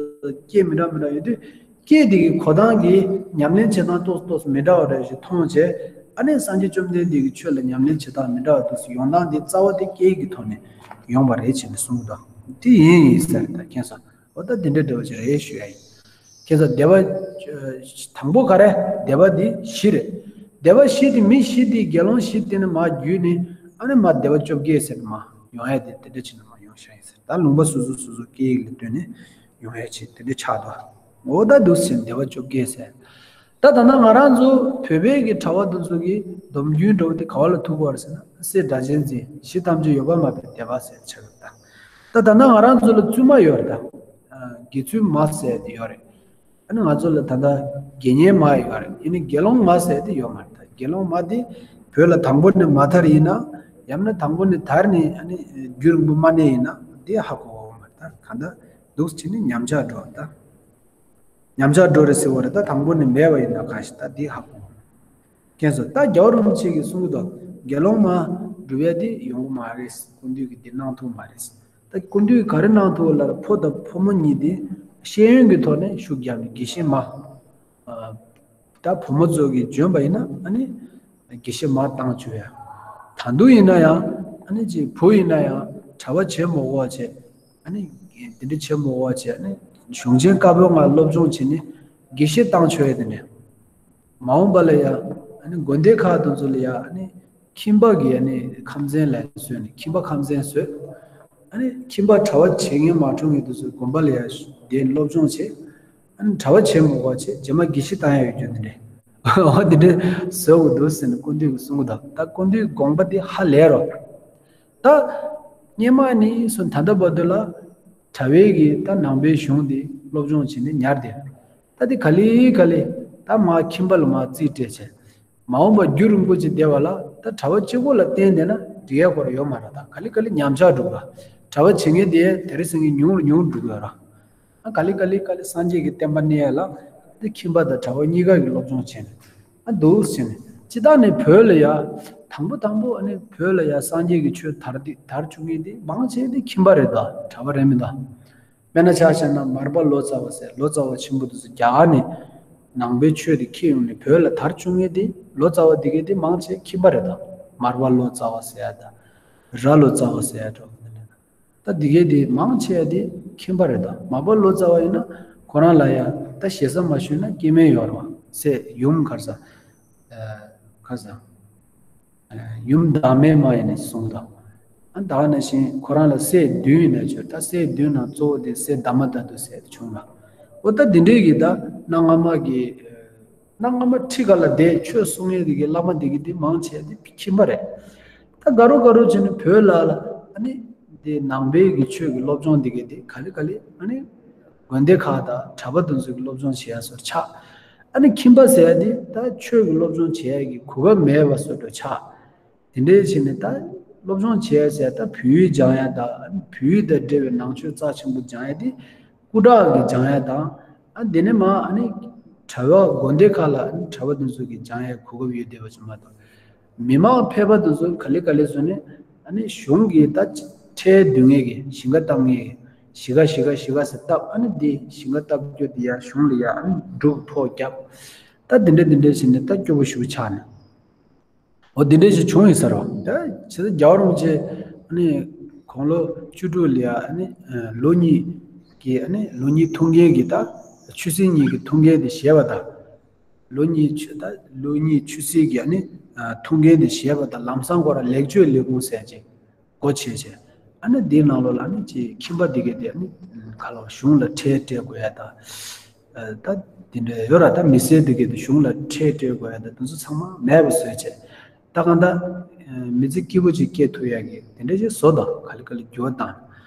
སྐད་མི་འདྲ་མི་འདྲ་ཡོད་དུས། སྐད་དེ་གི་གོ་སྟངས་ཀྱི་ཉམས་ལེན་བྱེད་སྟངས་ཏོག་ཙམ་ཏོག་ཙམ་མི་འདྲ་བ་རེ་ཞིག་མཐོང་བྱས། ཨ་ནི་སངས་རྒྱས་བཅོམ་ལྡན་འདས་ཀྱི་ཆོས་ལ་ཉམས་ལེན་བྱེད་སྟངས་མི་འདྲ་བ་དུས་སུ་ཡོང་སྟངས་དེ་རྩ་བ་དེ་སྐད་ཡིག་གི་ཐོག་ནས་ཡོང་བ་རེད་ཅེས་ནས་གསུངས་འདུག་དེ་ཡིན་ཡིན་ཟེར་ད་མཁྱེན་སོང་། འོ་ད་དེ་འདྲ་འདྲ་བ་ཅིག་རེད་ཞུ་ཡ་ཡིན། མཁྱེན་སོང་། སྡེ་པ། དང་པོ་ག་རེ་སྡེ་པ་འདི་བཞི་རེད། སྡེ་པ་བཞི་དེ་མི་བཞི་དེ་དགེ་སློང་བཞི་དེ་ནི་མ་བརྒྱུད་ནས་ཨ་ནི་མ་སྡེ་པ་བཅོ་བརྒྱད་ཟེར་ནས་མ་ཡོང་ཡ་དེ་དེ་འདྲ་ཅིག་ནས་མ་ཡོང་ཤག་ཡིན་ཟེར། ད་ལུང་པ་སོ་སོ་སོ་སོ་སྐད་ཡིག་ལ་ལྟོས་ནས་ཡོང་ཡ་ཅིག་དེ་འདྲ་ཆགས་འདུག་འོ་ད་འདུག་ཟེར་སྡེ་པ་བཅོ་བརྒྱད་ཟེར། ད་ད་ལྟ་ང་རང་ཚོ་བོད་པའི་གི་གྲྭ་པ་དེ་ཚོ་གི་སྡོམ་རྒྱུན་འདྲ་བོ་དེ་ག་བ་ལ་ཐུག་གི་ཡོད་རེད་ཟེར་ན་སྲས་སྒྲ་གཅན་འཛིན་གཞི་ཐམས་ཅད་ཡོད་པར་སྨྲ་བའི་སྡེ་པ་ཟེར་ཆགས་ཡོད་ད། ད་ད་ལྟ་ང་རང་ཚོ་ལ་བཙུན་མ་ཡོད་རེད་ད། དགེ་ཚུལ་མ་ཟེར་དེ་ཡོད་རེད། ཨ་ནི་ང་ཚོ་ལ་ད་ལྟ་དགེ་བསྙེན་མ་ཡོད་རེད། ཨ་ནི་དགེ་སློང་མ་ཟེར་དེ་ཡོད་མ་རེད་ད། དགེ་སློང་མ་དེ་བོད་ལ་དང་པོ་ནས་མ་དར་ཡིན་ན། ཡང་ན་དང་པོ་ནས་དར་ནས་ཨ་ནི་རྒྱུན་རིང་པོ་མ་གནས་ཡིན་ན་དེ་ཧ་གོ་གི་མ་རེད་ད། གང་ལྟར་འདུག་བྱས་ནས་ཉམས་ཆག་འགྲོ་ད། ཉམས་ཆག་འགྲོ་རེད་ཟེར་བ་རེད་ད། དང་པོ་ནས་མེད་པ་ཡིན་ན་གང་ཞིག་ད་འདི་ཧ་གོ། མཁྱེན་སོང་། ད་རྒྱལ་བ་རིན་པོ་ཆེ་གིས་གསུང་གི་འདུག་དགེ་སློང་མ་སྒྲུབ་ཡ་དེ་ཡོང་གི་མ་རེད། སྐུ་མདུན་གྱིས་འདི་གནང་ཐུབ་མ་རེད། ད་སྐུ་མདུན་གྱིས་ག་རེ་གནང་ཐུབ་ལབ་ན་ཕོ་དང་ཕོ་མོ་གཉིས་དེ་ཤེས་ཡོན་གྱི་ཐོག་ནས་ཤུགས་བརྒྱབ་ནས་དགེ་བཤེས་མ། ད་བུ་མོ་ཚོ་གིས་འཇོན་པ་ཡིན་ན་ཨ་ནི་དགེ་བཤེས་མ་བཏང་བཅུག་ཡ། ད་དུང་ཡིན་ན་ཡང་ཨ་ནི་ཅིག་བུ་ཡིན་ན་ཡང་གྲྭ་པ་བྱེད་མི་དགོས་པ་བྱས། ཨ་ནི་དེ་འདྲ་བྱེད་མི་དགོས་པ་བྱས། ཨ་ནི་གཞུང་ཆེན་བཀའ་པོད་ལྔ་སློབ་སྦྱོང་བྱས་ནས་དགེ་བཤེས་བཏང་བཅུག་ཡ་དེ་འདྲ། མ་འོངས་པ་ལ་ཡ་ཨ་ནི་དགོན་སྡེ་ཁག་དེ་ཚོ་ལ་ཡ་ཨ་ནི་ཁྱིམ་པ་གི་ཨ་ནི་ཁམས་ཚན་ལ་བཟོས་ནས་ཁྱིམ་པ་ཁམས་ཚན་བཟོས། ཨ་ནི་ཁྱིམ་པ་གྲྭ་པ་བྱེད་མཁན་མ་འཁྲུངས་མཁན་དེ་ཚོ་དགོན་པ་ལ་ཡ་བསྡད་སློབ་སྦྱོང་བྱས། ཨ་ནི་གྲྭ་པ་བྱེད་མི་དགོས་པ་བྱས། རྗེས་མ་དགེ་བཤེས་བཏང་ཡ་ཡོད་རྒྱུ་འདི་འདྲས། འོ་འདི་འདྲས་བཟོ་དགོས་འདུག་ཟེར་ནས་སྐུ་མདུན་གྱིས་གསུང་གི་འདུག་ད་སྐུ་མདུན་གྱི་དགོངས་པ་འདི་ཧ་ལས་རོ། ད་སྔོན་མ་ནས་བཟུང་ད་ལྟ་བར་དུ་ལ་གྲྭ་པའི་གི་ད་ནང་པའི་གཞུང་འདི་སློབ་སྦྱོང་བྱས་ནས་ཉར་ཏེ། ད་འདི་ག་ལེ་ག་ལེ་ད་མར་ཁྱིམ་པ་ལ་མར་རྩིས་སྤྲད་བྱས། མ་འོངས་པར་རྒྱུན་རིང་པོ་ཅིག་བསྡད་པ་ལ་ད་གྲྭ་པ་གཅིག་པོ་ལ་བརྟེན་བསྡད་ན་འགྲིག་ཡ་སྐོར་ཡོད་མ་རེད། ད་ག་ལེ་ག་ལེ་ཉམས་ཆག་འགྲོ་གི་རེད། གྲྭ་པ་བྱེད་མཁན་དེ་དེ་རིང་སང་ཉུང་རུ་ཉུང་རུ་འགྲོ་གི་ཡོད་རེད། ཨ་ག་ལེ་ག་ལེ་ག་ལེ་སངས་རྒྱས་ཀྱི་བསྟན་པ་གནས་ཡ་ལ་དེ་ཁྱིམ་པ་དང་གྲྭ་པ་གཉིས་ཀ་གིས་སློབ་སྦྱོང་བྱས་ནས་ཨ་འདུག་བྱས་ནས་སྤྱིར་བཏང་ནས་བོད་ལ་ཡ་དང་པོ་དང་པོ་ཨ་ནི་བོད་ལ་ཡ་སངས་རྒྱས་ཀྱི་ཆོས་དར་དེ་དར་བཅུག་མཁན་དེ་མང་ཆེ་དེ་ཁྱིམ་པ་རེད་ད། གྲྭ་པ་རེད་མི་ད། དཔེར་ན་ཆ་བཞག་ན་མར་པ་ལོ་ཙཱ་བ་ཟེར་ལོ་ཙཱ་བ་ཆེན་པོ་དེ་ཚོ་རྒྱ་གར་ནས་ནང་པའི་ཆོས་དེ་འཁྱེར་ཡོང་ནས་བོད་ལ་དར་བཅུག་མཁན་དེ་ལོ་ཙཱ་བ་དེ་གས་དེ་མང་ཆེ་ཁྱིམ་པ་རེད་ད། མར་པ་ལོ་ཙཱ་བ་ཟེར་ཡ་ད། ར་ལོ་ཙཱ་བ་ཟེར་ཡ་འདྲ་བོ་དེ་འདྲ་ད། འདི་གས་དེ་མང་ཆེ་བ་དེ་ཁྱིམ་པ་རེད་ད། མར་པ་ལོ་ཙཱ་བ་ཡིན་ན་ཁོ་རང་ལ་ཡ་ད་ཞེ་ས་མ་ཞུས་ན་སྐྱེ་དམན་ཡོད་རེད་བ། སྲས་ཡུམ་ག་རེ་ཟ། ག་རེ་ཟ། ཡུམ་བདག་མེད་མ་ཡིན་ནས་གསུངས་དང་། ཨ་ད་ག་ནང་བཞིན་ཁོ་རང་ལ་སྲས་བདུན་ཡིན་ན་ཆོག་ད་སྲས་བདུན་ནང་གཙོ་བོ་དེ་སྲས་དྷརྨ་དྷ་ཏུ་ཟེར་བྱུང་ལ། འོ་ད་འདི་འདྲའི་གི་ད་གནའ་སྔ་མ་གི་གནའ་སྔ་མ་ཁྲི་ག་ལ་བསྡད་ཆོས་གསུང་མཁན་དེ་གི་བླ་མ་དེ་གི་དེ་མང་ཆེ་དེ་ཁྱིམ་པ་རེད། ད་དགའ་རོགས་དགའ་རོགས་བྱས་ནས་བོད་ལ་ལ་ཨ་ནི་དེ་ནང་པའི་གི་ཆོས་ཀྱི་སློབ་སྦྱོང་དེ་གི་དེ་ག་ལེ་ག་ལེ་ཨ་ནི་དགོན་སྡེ་ཁག་དང་གྲྭ་པ་དེ་ཚོ་གི་སློབ་སྦྱོང་བྱེད་ཡ་སོར་ཆགས། ཨ་ནི་ཁྱིམ་པ་ཟེར་ཡ་དེ་ད་ཆོས་ཀྱི་སློབ་སྦྱོང་བྱེད་ཡ་གི་གོ་སྐབས་མེད་པ་སོར་འགྲོ་ཆགས། དེ་འདྲའི་བྱས་ནས་ད་ སློབ་སྦྱོང་བྱས་ཟེར་ད་བོད་ཡིག་སྦྱང་ཡ་དང་བོད་ཡིག་དང་འབྲེལ་བའི་ནང་ཆོས་རྩ་ཆེན་པོ་སྦྱང་ཡ་དེ་སྐུ་དྲག་གི་སྦྱང་ཡ་དང་། ཨ་དེ་ནས་མ་ཨ་ནི་གྲྭ་པ་དགོན་སྡེ་ཁག་ལ་ཨ་ནི་གྲྭ་པ་དེ་ཚོ་གི་སྦྱང་ཡ་གོ་སྐབས་ཡོད་བསྡད་པ་ཅིག་མ་གཏོགས། མི་མང་ཕལ་པ་དེ་ཚོ་ག་ལེ་ག་ལེ་བཟོས་ནས་ཨ་ནི་གཞུང་གི་ད་ཁྲལ་བསྡུ་མཁན་གྱི་ཞིང་ཁ་བཏབ་མཁན་གྱི་ཞིང་ཁ་ཞིང་ཁ་ཞིང་ཁ་ཟེར་བཏབ། ཨ་ནི་དེ་ཞིང་ཁ་བཏབ་རྒྱུ་དེ་ཡ་གཞུང་ལ་ཡ་ཨ་ནི་འབྲུག་ཕོགས་བརྒྱབ། ད་དེ་འདྲ་དེ་འདྲ་བྱས་ནས་ད་སྐྱོ་པོ་ཞེ་པོ་ཆགས་ནས། འོ་དེ་འདྲ་ཞིག་བྱུང་ཡིན་ས་རེད་བ། ད་བྱས་ཙང་རྒྱལ་བ་རིན་པོ་ཆེ་ཨ་ནི་དགུང་ལོ་བཅུ་དྲུག་ལ་ཡ་ཨ་ནི་ལོ་གཉིས་ཀྱི་ཨ་ནི་ལོ་གཉིས་ཐུགས་འགན་གྱི་ད་ཆོས་སྲིད་གཉིས་ཀྱི་ཐུགས་འགན་དེ་བཞེས་པ་དང་། ལོ་གཉིས་ཆོས་ད་ལོ་གཉིས་ཆོས་སྲིད་ཀྱི་ཨ་ནི་ཐུགས་འགན་དེ་བཞེས་པ་དང་། ལམ་སང་ཁོ་རང་ལེགས་བཅོས་ལས་ཁུངས་ཟེར་ཅིག་སྒོ་ཕྱེ་བྱས། ཨ་ནི་དེའི་ནང་ལོགས་ལ་ཨ་ནི་ཅིག་ཁྱིམ་པ་དེ་གས་དེ་ཨ་ནི་ག་ལ་བ་གཞུང་ལ་ཁྲལ་སྤྲད་དགོས་ཡ་ད། ད་དེ་འདྲ་ཡོད་ར། ད་མི་སེར་དེ་གས་དེ་གཞུང་ལ་ཁྲལ་སྤྲད་དགོས་ཡ་ད་དེ་ཚོ་ཚང་མ་མེད་པ་བཟོས་བྱས། ད་གང་ལྟར་མི་ཚེ་སྐྱིད་པོ་ཅིག་སྐྱེལ་ཐུབ་ཡ་གི་དེ་འདྲ་ཞིག་བཟོ་དང་། ག་ལེ་ག་ལེ་འགྱུར་བ་བཏང་།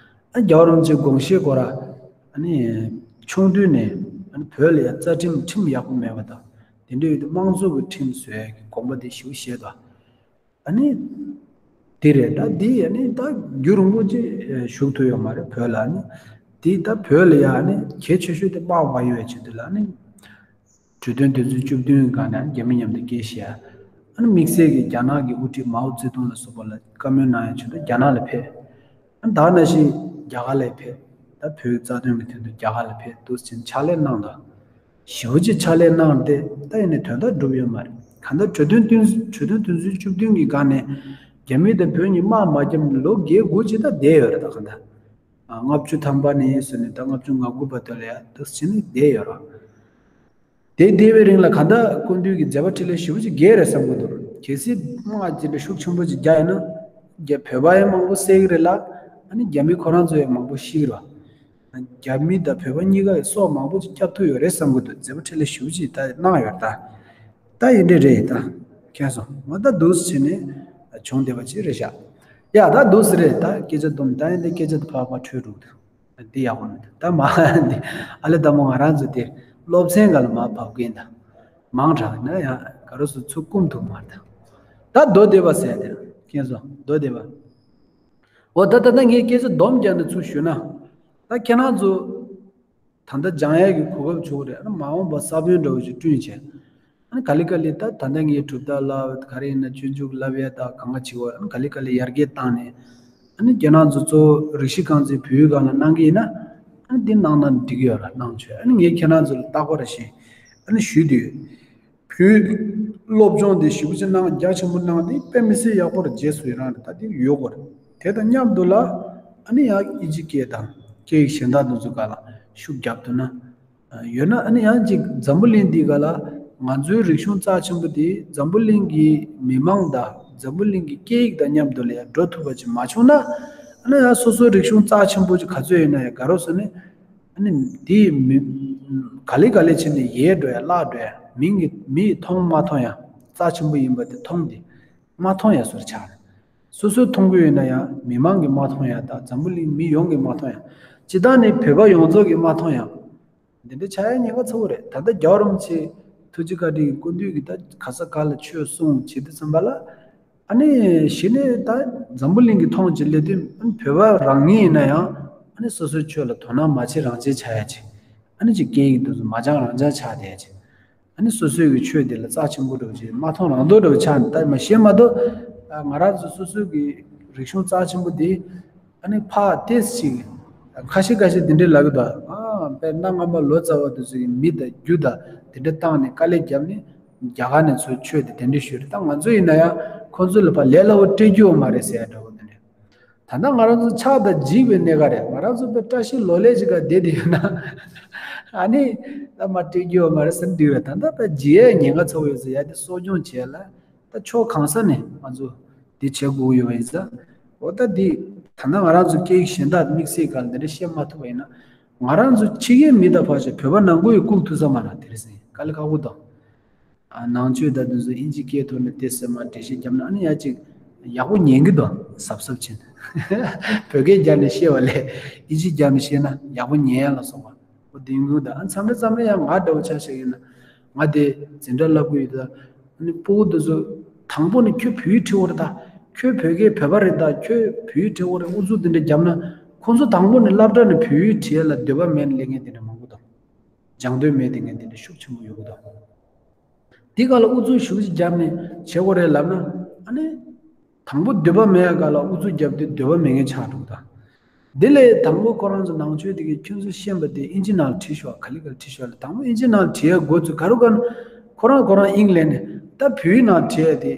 ཨ་རྒྱལ་བ་རིན་པོ་ཆེ་དགོངས་བཞེས་སྐོར་ར་ཨ་ནི་ཆུང་དུས་ནས་ཨ་ནི་བོད་ལ་ཡ་རྩ་ཁྲིམས་ཁྲིམས་ཡག་པོ་མེད་པ་དང་། དེ་འདྲ་ཡོད་དུས་དམངས་གཙོ་གི་ཁྲིམས་བཟོ་ཡ་གི་དགོངས་པ་དེ་ཞེ་པོ་བཞེས་དང་། ཨ་ནི། དེ་རེད། ད་འདི་ཨ་ནི་ད་རྒྱུན་རིང་པོ་ཅིག་བཞུགས་ཐུབ་ཡོད་མ་རེད་བོད་ལ། ཨ་ནི་འདི་ད་བོད་ལ་ཡ་ཨ་ནི་གལ་ཆེ་ཤོས་དེ་དམག་མ་ཡོང་བའི་ཆེད་དུ་ལ། ཨ་ནི་གྲོས་མཐུན་དོན་ཚན་བཅུ་བདུན་སྒང་ནས་རྒྱ་མི་མཉམ་དུ་སྐད་བཤད། ཨ་ནི་དམིགས་བསལ་གྱི་རྒྱ་ནག་གི་དབུ་ཁྲིད་མའོ་ཙེ་ཏུང་ལ་སོགས་པ་ལ་བཀའ་མོལ་གནང་ཡའི་ཆེད་དུ་རྒྱ་ནག་ལ་ཕེབས། ད་ནང་བཞིན་རྒྱ་གར་ལ་ཕེབས། ད་བོད་རྩ་དོན་གྱི་དོན་དུ་རྒྱ་གར་ལ་ཕེབས་འདུག་ཟེར་ཕྱག་ལས་གནང་དང་། ཞེ་པོ་ཅིག་ཕྱག་ལས་གནང་སྟེ་ད་ཡིན་ནའི་དོན་དག་འགྲུབ་ཡོད་མ་རེད། གང་ལྟར་གྲོས་མཐུན་བསྟུན་གྲོས་མཐུན་དོན་ཚན་བཅུ་བདུན་གྱི་སྒང་ནས་རྒྱ་མི་དང་བོད་གཉིས་དམག་མ་བརྒྱབ་ནས་ལོ་བརྒྱད་དགུ་ཅིག་ད་བསྡད་ཡོད་རེད། ད་གང་ལྟར་ལྔ་བཅུ་ཐམ་པ་ནས་བཟུང་ནས་ད་ལྔ་བཅུ་ང་དགུ་བར་དུ་ལ་ཡ་འདུག་ཟེར་ནས་བསྡད་ཡོད་རེད། དེ་བསྡད་པའི་རིང་ལ་གང་ལྟར་སྐུ་མདུན་གྱི་མཛད་པ་འཕྲིན་ལས་ཞེ་པོ་ཅིག་རྒྱས་རེད་བསམ་གྱི་འདུག་གལ་སྲིད་དམག་ཅིག་འདྲ་ཤུགས་ཆེན་པོ་ཅིག་རྒྱག་ཡིན་ན། རྒྱ་བོད་པ་ཡང་མང་པོ་བསད་ཀྱི་རེད་ལ། ཨ་ནི་རྒྱ་མི་ཁོ་རང་ཚོ་ཡང་མང་པོ་ཤི་གི་རེད། རྒྱ་མི་དང་བོད་པ་གཉིས་ཀ་ཡི་སྲོག་མང་པོ་ཅིག་བསྐྱབ་ཐུབ་ཡོད་རེད་བསམ་གྱི་འདུག་མཛད་པ་འཕྲིན་ལས་ཞེ་པོ་ཅིག་ད་གནང་ཡོད་ད། ད་ཡིན་འདྲ་རེད་ད། མཁྱེན་སོང་། ང་ད་འདུག་སེ་བྱས་ནས་བྱུང་བསྡད་པ་ཅིག་རེད་ཤག་ཡ་ད་འདུག་སེ་རེད། ད་སྐད་ཆ་སྡོམ། ད་ཡིན་འདི་སྐད་ཆ་ད་ཕར་ཕར་འཕྲོས་འགྲོ་གི་འདུག་འདི་ཡག་པོ་མི་འདུག་ད་མ་འདི་ཨ་ལེ་ད་མོ་ང་རང་ཚོ་དེ་སློབ་ཚན་སྒང་ལ་མར་བབས་ཀྱིན་ད། མང་དྲགས་ན་ཡང་ག་རོ་སུ་ཚུར་བསྐུམ་ཐུབ་མ་རེད་ད། ད་མདོ་སྡེ་པ་ཟེར་དེ་མཁྱེན་སོང་། མདོ་སྡེ་པ། འོ་ད་ད་ད་ངས་སྐད་ཆ་སྡོམ་རྒྱག་ནས་ཚུར་ཞུས་ན། ད་ཁྱེད་རང་ཚོ་ད་ལྟ་སྦྱང་ཡས་ཀྱི་གོ་སྐབས་བྱུང་རེད། ཨ་ནི་མ་འོངས་པ་ས་བོན་འདྲ་བོ་ཞིག་བསྐྲུན་བྱས། ཨ་ནི་ག་ལེ་ག་ལེ་ད་ད་ལྟ་ངས་གྲུབ་རྟགས་ལབ་ག་རེ་ཡིན་ན་སྤྱོད་འཇུག་ལབ་ཡས་ད་གང་ག་བྱེད་དགོས། ཨ་ནི་ག་ལེ་ག་ལེ་ཡར་རྒྱས་བཏང་ནས། ཨ་ནི་ཁྱེད་རང་ཚོ་གཙོ་བོ་རིགས་ཤིག་རྐང་འཛིན་བོད་ཡིག་སྒང་ལ་གནང་གི་ཡིན་ན། ཨ་ནི་འདི་གནང་ན་འགྲིག་གི་ཡོད་ར། གནང་ཆོག་ཨ་ནི་ངས་ཁྱེད་རང་ཚོ་ལ་རྟག་པར་བཞིན་ཨ་ནི་ཞུས་དུས། བོད་སློབ་སྦྱོང་དེ་ཞེ་པོ་ཅིག་གནང་རྒྱ་ཆེན་པོ་གནང་དེ་དཔེ་མི་སྲིད་ཡག་པོ་ར། རྗེས་སུ་ཡི་རང་རེད། ད་དེ་ཡོད་དགོས་རེད། དེ་དང་མཉམ་དུ་ལ་ཨ་ནི་ཡང་ཨིན་ཇི་སྐད་དང་སྐད་ཡིག་གཞན་དག་དེ་ཚོ་སྒང་ལ་ཤུགས་རྒྱབ་ཐུབ་ན། ཡོད་ན་ཨ་ནི་ཡང་ཅིག་འཛམ་བུ་གླིང་འདི་སྒང་ལ་ང་ཚོའི་རིག་གཞུང་རྩ་ཆེན་པོ་དེ་འཛམ་བུ་གླིང་གི་མི་མང་དང་འཛམ་བུ་གླིང་གི་སྐད་ཡིག་དང་མཉམ་དུ་ལ་ཡང་འགྲོ་ཐུབ་པ་ཅིག་མ་བྱུང་ན། ཨ་ནི་ཡང་སོ་སོའི་རིག་གཞུང་རྩ་ཆེན་པོ་ཅིག་ག་ཚོད་ཡིན་ན་ཡང་ག་རོ་སོ་ནི། ཨ་ནི་དེ་མི་ག་ལེ་ག་ལེ་བྱས་ནས་ཡལ་འགྲོ་ཡ་བརླག་འགྲོ་ཡ། མི་གི་མི་ཡིས་མཐོང་མ་མཐོང་ཡ། རྩ་ཆེན་པོ་ཡིན་པ་དེ་མཐོང་དེ་མ་མཐོང་ཡ་བཟོ་འདྲ་ཆགས་རེད། སོ་སོས་མཐོང་གི་ཡོད་ན་ཡང་མི་མང་གིས་མ་མཐོང་ཡ་དང་འཛམ་བུ་གླིང་མི་ཡོངས་ཀྱིས་མ་མཐོང་ཡ། སྤྱིར་བཏང་ནི་བོད་པ་ཡོངས་རྫོགས་ཀྱིས་མ་མཐོང་ཡ། འདི་འདྲ་ཆགས་ཡ་ཉེན་ཁ་ཚ་པོ་རེད། ད་ལྟ་རྒྱལ་བ་རིན་པོ་ཆེ་ཐུགས་རྗེ་བཀའ་དྲིན་གྱིས་སྐུ་མདུན་གྱིས་ད་ག་ས་ག་ལ་ཆོས་གསུངས་བྱེད་དུས་ཙམ་པ་ལ། ཨ་ནི་གཞི་ནས་ད་འཛམ་བུ་གླིང་གི་མཐོང་བྱེད་ལས་དོན་ཨ་ནི་བོད་པ་རང་ཉིད་ཡིན་ན་ཡང་ཨ་ནི་སོ་སོའི་ཆོས་ལ་དོ་སྣང་མ་བྱེད་རང་བྱེད་ཆགས་ཡ་ཅིག་ཨ་ནི་ཅིག་སྐད་ཡིག་དེ་ཚོ་མ་སྦྱང་རང་སྦྱང་ཆགས་བསྡད་ཡ་ཅིག་ཨ་ནི་སོ་སོའི་གི་ཆོས་དེ་ལ་རྩ་ཆེན་པོ་འདྲ་བོ་ཅིག་མ་མཐོང་རང་མཐོང་འདྲ་བོ་ཆགས་ནས། ད་མ་ཤེས་མ་གཏོགས་ང་རང་ཚོ་སོ་སོའི་གི་རིག་གཞུང་རྩ་ཆེན་པོ་དེ། ཨ་ནི་ཕར་ཏོག་ཙམ་ཅིག་ཁ་ཤས་ཁ་ཤས་དེ་འདྲས་ལབ་ཀྱི་འདུག་ཨ་དཔེར་ན་སྔ་མ་ལོ་ཙཱ་བ་དེ་ཚོ་གིས་མི་དང་རྒྱུ་དང་དེ་འདྲས་བཏང་ནས་དཀའ་ལས་བརྒྱབ་ནས་རྒྱ་གར་ནས་ཚུར་ཆོས་དེ་དེ་འདྲས་ཞུས་རེད། ད་ང་ཚོ་ཡིན་ན་ཡང་ཁོང་ཚོ་ལ་ཕར་ལས་སླ་པོ་སྤྲད་རྒྱུ་ཡོད་མ་རེད་ཟེར་ཡ་འདྲ་བོ་དེ་འདྲས། ད་ལྟ་ང་རང་ཚོ་ཆགས་དང་འཇིག་པའི་གནས་སྐབས་རེད། ང་རང་ཚོ་དཔེ་བཀྲ་ཤིས་ལོ་ལེགས་ཅིག་ག་བསྡད་དེ་ཡོད་ན། ཨ་ནི་ད་མར་སྤྲད་རྒྱུ་ཡོད་མ་རེད་ཟེར་འདུག་རེད། ད་ལྟ་དཔེ་འཇིག་ཡའི་ཉེན་ཁ་ཚ་པོ་ཡོད་ཟེར་ཡ་དེ་གསོ་སྐྱོང་བྱས་ལ། ད་ཕྱོགས་གང་ས་ནས་ང་ཚོ་འདི་བྱེད་དགོས་ཡོད་པ་ཡིན་ཙང་། འོ་ད་འདི་ད་ལྟ་ང་རང་ཚོ་སྐད་ཡིག་གཞན་དག་དམིགས་བསལ་སྒང་ལ་འདི་འདྲ་བཤད་མ་ཐུབ་པ་ཡིན་ན། ང་རང་ཚོ་ཕྱི་རྒྱལ་མི་དང་ཕར་ཕྱིན་བོད་པ་ནང་ཁུལ་ཡིས་བཀུག་ཐུབ་ས་མ་རེད། དེ་རེད་ཟེར་དཀའ་ལས་ཁག་པོ་དང་། ཨ་ནང་ཆོས་དང་དེ་ཚོ་ཨིན་ཇི་སྐད་ཐོག་ནས་ཏོག་ཙམ་མར་འགྲེལ་བཤད་བརྒྱབ་ན་ཨ་ནི་ཡ་གཅིག་ཡག་པོ་ཉན་གི་འདུག་གཟབ་གཟབ་བྱས་ནས། བོད་སྐད་རྒྱབ་ནས་བཤད་པ་ལས་ཨིན་ཇི་རྒྱབ་ནས་བཤད་ན་ཡག་པོ་ཉན་ཡ་ལ་སོགས་པ། འོ་དེ་ཡིན་གྱི་འདུག་ཨ་མཚམས་རེ་མཚམས་རེ་ཡང་ང་འདྲ་བོ་ཆ་བཞག་ཡིན་ན་ང་དེ་འཛིན་གྲྭ་བསླབ་གི་ཡོད་ད། ཨ་ནི་སྤུ་གུ་དེ་ཚོ་དང་པོ་ནས་ཁྱོད་བོད་ཡིག་ཁྲིད་འོ་ར་ད། ཁྱོད་བོད་སྐད་བོད་པ་རེད་ད། ཁྱོད་བོད་ཡིག་བྲིས་དགོས་རེད། ཨུ་ཚུགས་དེ་འདྲ་བརྒྱབ་ན། ཁོང་ཚོ་དང་པོ་ནས་སློབ་གྲྭ་ནས་བོད་ཡིག་བྲིས་ཡ་ལ་འདོད་པ་མེད་ནས་སླེབས་མཁན་དེ་འདྲ་མང་པོ་འདུག་སྦྱང་འདོད་མེད་དེ་མཁན་དེ་འདྲ་ཤུགས་ཆེན་པོ་ཡོད་གི་འདུག་དེ་ག་ལ་ཨུ་ཚུགས་ཤུགས་ཅིག་བརྒྱབ་ནས་བྱེད་དགོས་རེད་ལབ་ན། ཨ་ནི། དང་པོ་འདོད་པ་མེད་ཡ་ག་ལ་ཨུ་ཚུགས་བརྒྱབ་དུས་འདོད་པ་མེད་མཁན་ཆགས་འགྲོ་གི་འདུག་དེ་ལས་དང་པོ་ཁོ་རང་ཚོ་ནང་ཆོས་དེ་གའི་ཁྱོད་ཚོ་ཤེས་པ་དེ་ཨིན་ཇི་ནང་ལ་བྲིས་ཤོག་ག་ལེ་ག་ལེ་བྲིས་ཤོག་ལ། དང་པོ་ཨིན་ཇི་ནང་ལ་བྲིས་ཡ་འགོ་ཚུགས། ག་རུ་ག་ན་ཁོ་རང་ཁོ་རང་དབྱིངས་ལེན་ནས། ད་བོད་ཡིག་ནང་བྲིས་ཡ་དེ་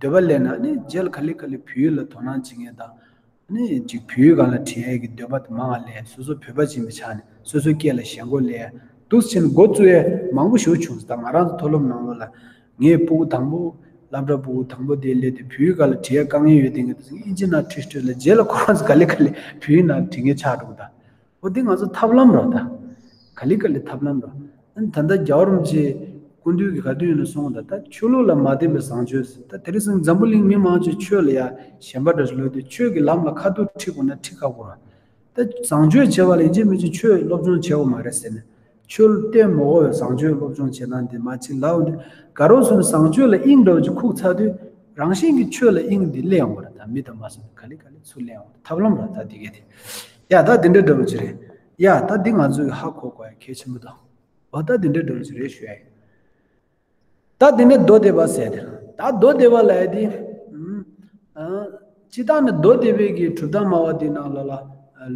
འདོད་པ་ལེན་ན། ཨ་ནི་རྗེས་ལ་ག་ལེ་ག་ལེ་བོད་ཡིག་ལ་དོ་སྣང་བྱེད་མཁན་དང་། ཨ་ནི་ཅིག་བོད་ཡིག་སྒང་ལ་བྲིས་ཡ་གི་འདོད་པ་དེ་མང་བ་ལས། སོ་སོ་བོད་པ་ཡིན་པའི་ཆ་ནས་སོ་སོའི་སྐད་ལ་ཞེན་ཁོག་ལས། འདུག་སེ་བྱས་ནས་འགོ་བཙུགས་ཡ་མང་པོ་ཞིག་བྱུང་སོང་། ད་ང་རང་ཚོ་མཐོ་སློབ་ནང་ལོགས་ལ། ངའི་སྤུ་གུ་དང་པོ། སློབ་གྲྭ་སྤུ་གུ་དང་པོ་དེ་སླེབས་དུས་བོད་ཡིག་སྒང་ལ་བྲིས་ཡ་དཀའ་ངལ་ཡོད་དེ་ངས་དེ་ཚོ་ཨིན་ཇི་ནང་བྲིས་བྲིས་ལ། རྗེས་ལ་ཁོ་རང་ཚོ་ག་ལེ་ག་ལེ་བོད་ཡིག་ནང་བྲིས་མཁན་ཆགས་འགྲོ་གི་འདུག་འོ་དེ་ང་ཚོ་ཐབས་ལམ་རེད་ད། ག་ལེ་ག་ལེ་ཐབས་ལམ་རེད། ཨ་ནི་ད་ལྟ་རྒྱལ་བ་རིན་པོ་ཆེ་སྐུ་མདུན་གྱིས་ག་དུས་ཡིན་ན་གསུངས་ད། ད་ཆོས་ལུགས་ལ་མ་བརྟེན་པའི་བཟང་སྤྱོད་ཟེར། ད་དེ་རིང་སང་འཛམ་བུ་གླིང་མི་མང་ཆེ་ཆོས་ལ་ཡ་ཞེན་པ་འདྲ་ཞིག་ལོས་དུས། ཆོས་ཀྱི་ལམ་ལ་ཁ་ཐུག་ཁྲིད་དགོས་ན་ཁྲིད་ཁག་པོ་རེད། ད་བཟང་སྤྱོད་བྱེད་པ་ལ་ཡིན་གཅིག་མིན་གཅིག་ཆོས་སློབ་སྦྱོང་བྱེད་དགོས་མ་རེད་ཟེར་ནས། ཆོས་ལ་བརྟེན་མ་དགོས་པའི་བཟང་སྤྱོད་སློབ་སྦྱོང་བྱེད་སྟངས་དེ་མ་གཅིག་ལབ་འདི། ག་རེ་ཟེར་ན་བཟང་སྤྱོད་ལ་དབྱིངས་འདྲ་བོ་ཅིག་ཁུག་ཚར་དུས། རང་བཞིན་གྱིས་ཆོས་ལ་དབྱིངས་འདི་སླེབས་ཡོང་བ་རེད། ད་མི་དང་མ་སོང་ག་ལེ་ག་ལེ་ཚུར་སླེབས་ཡོང་བ་རེད། ཐབས་ལམ་རེད་ད་དེ་གས་དེ། ཡ་ད་དེ་འདྲ་འདྲ་བོ་ཅིག་རེད། ཡ་ད་འདི་ང་ཚོས་ཧ་གོ་དགོས་ཡ་གལ་ཆེན་པོ་འདུག་འོ་ད་དེ་འདྲ་འདྲ་བོ་ཅིག་རེད་ཞུ་ཡ་ཡིན། ད་དེ་ནས་མདོ་སྡེ་པ་ཟེར་ཏེ། ད་མདོ་སྡེ་པ་ལབ་ཡ་དེ། ཨུམ། ཨ། སྤྱིར་བཏང་ནི་མདོ་སྡེ་པའི་གི་གྲུབ་མཐའ་སྨྲ་བ་དེ་ནང་ལ་ལ།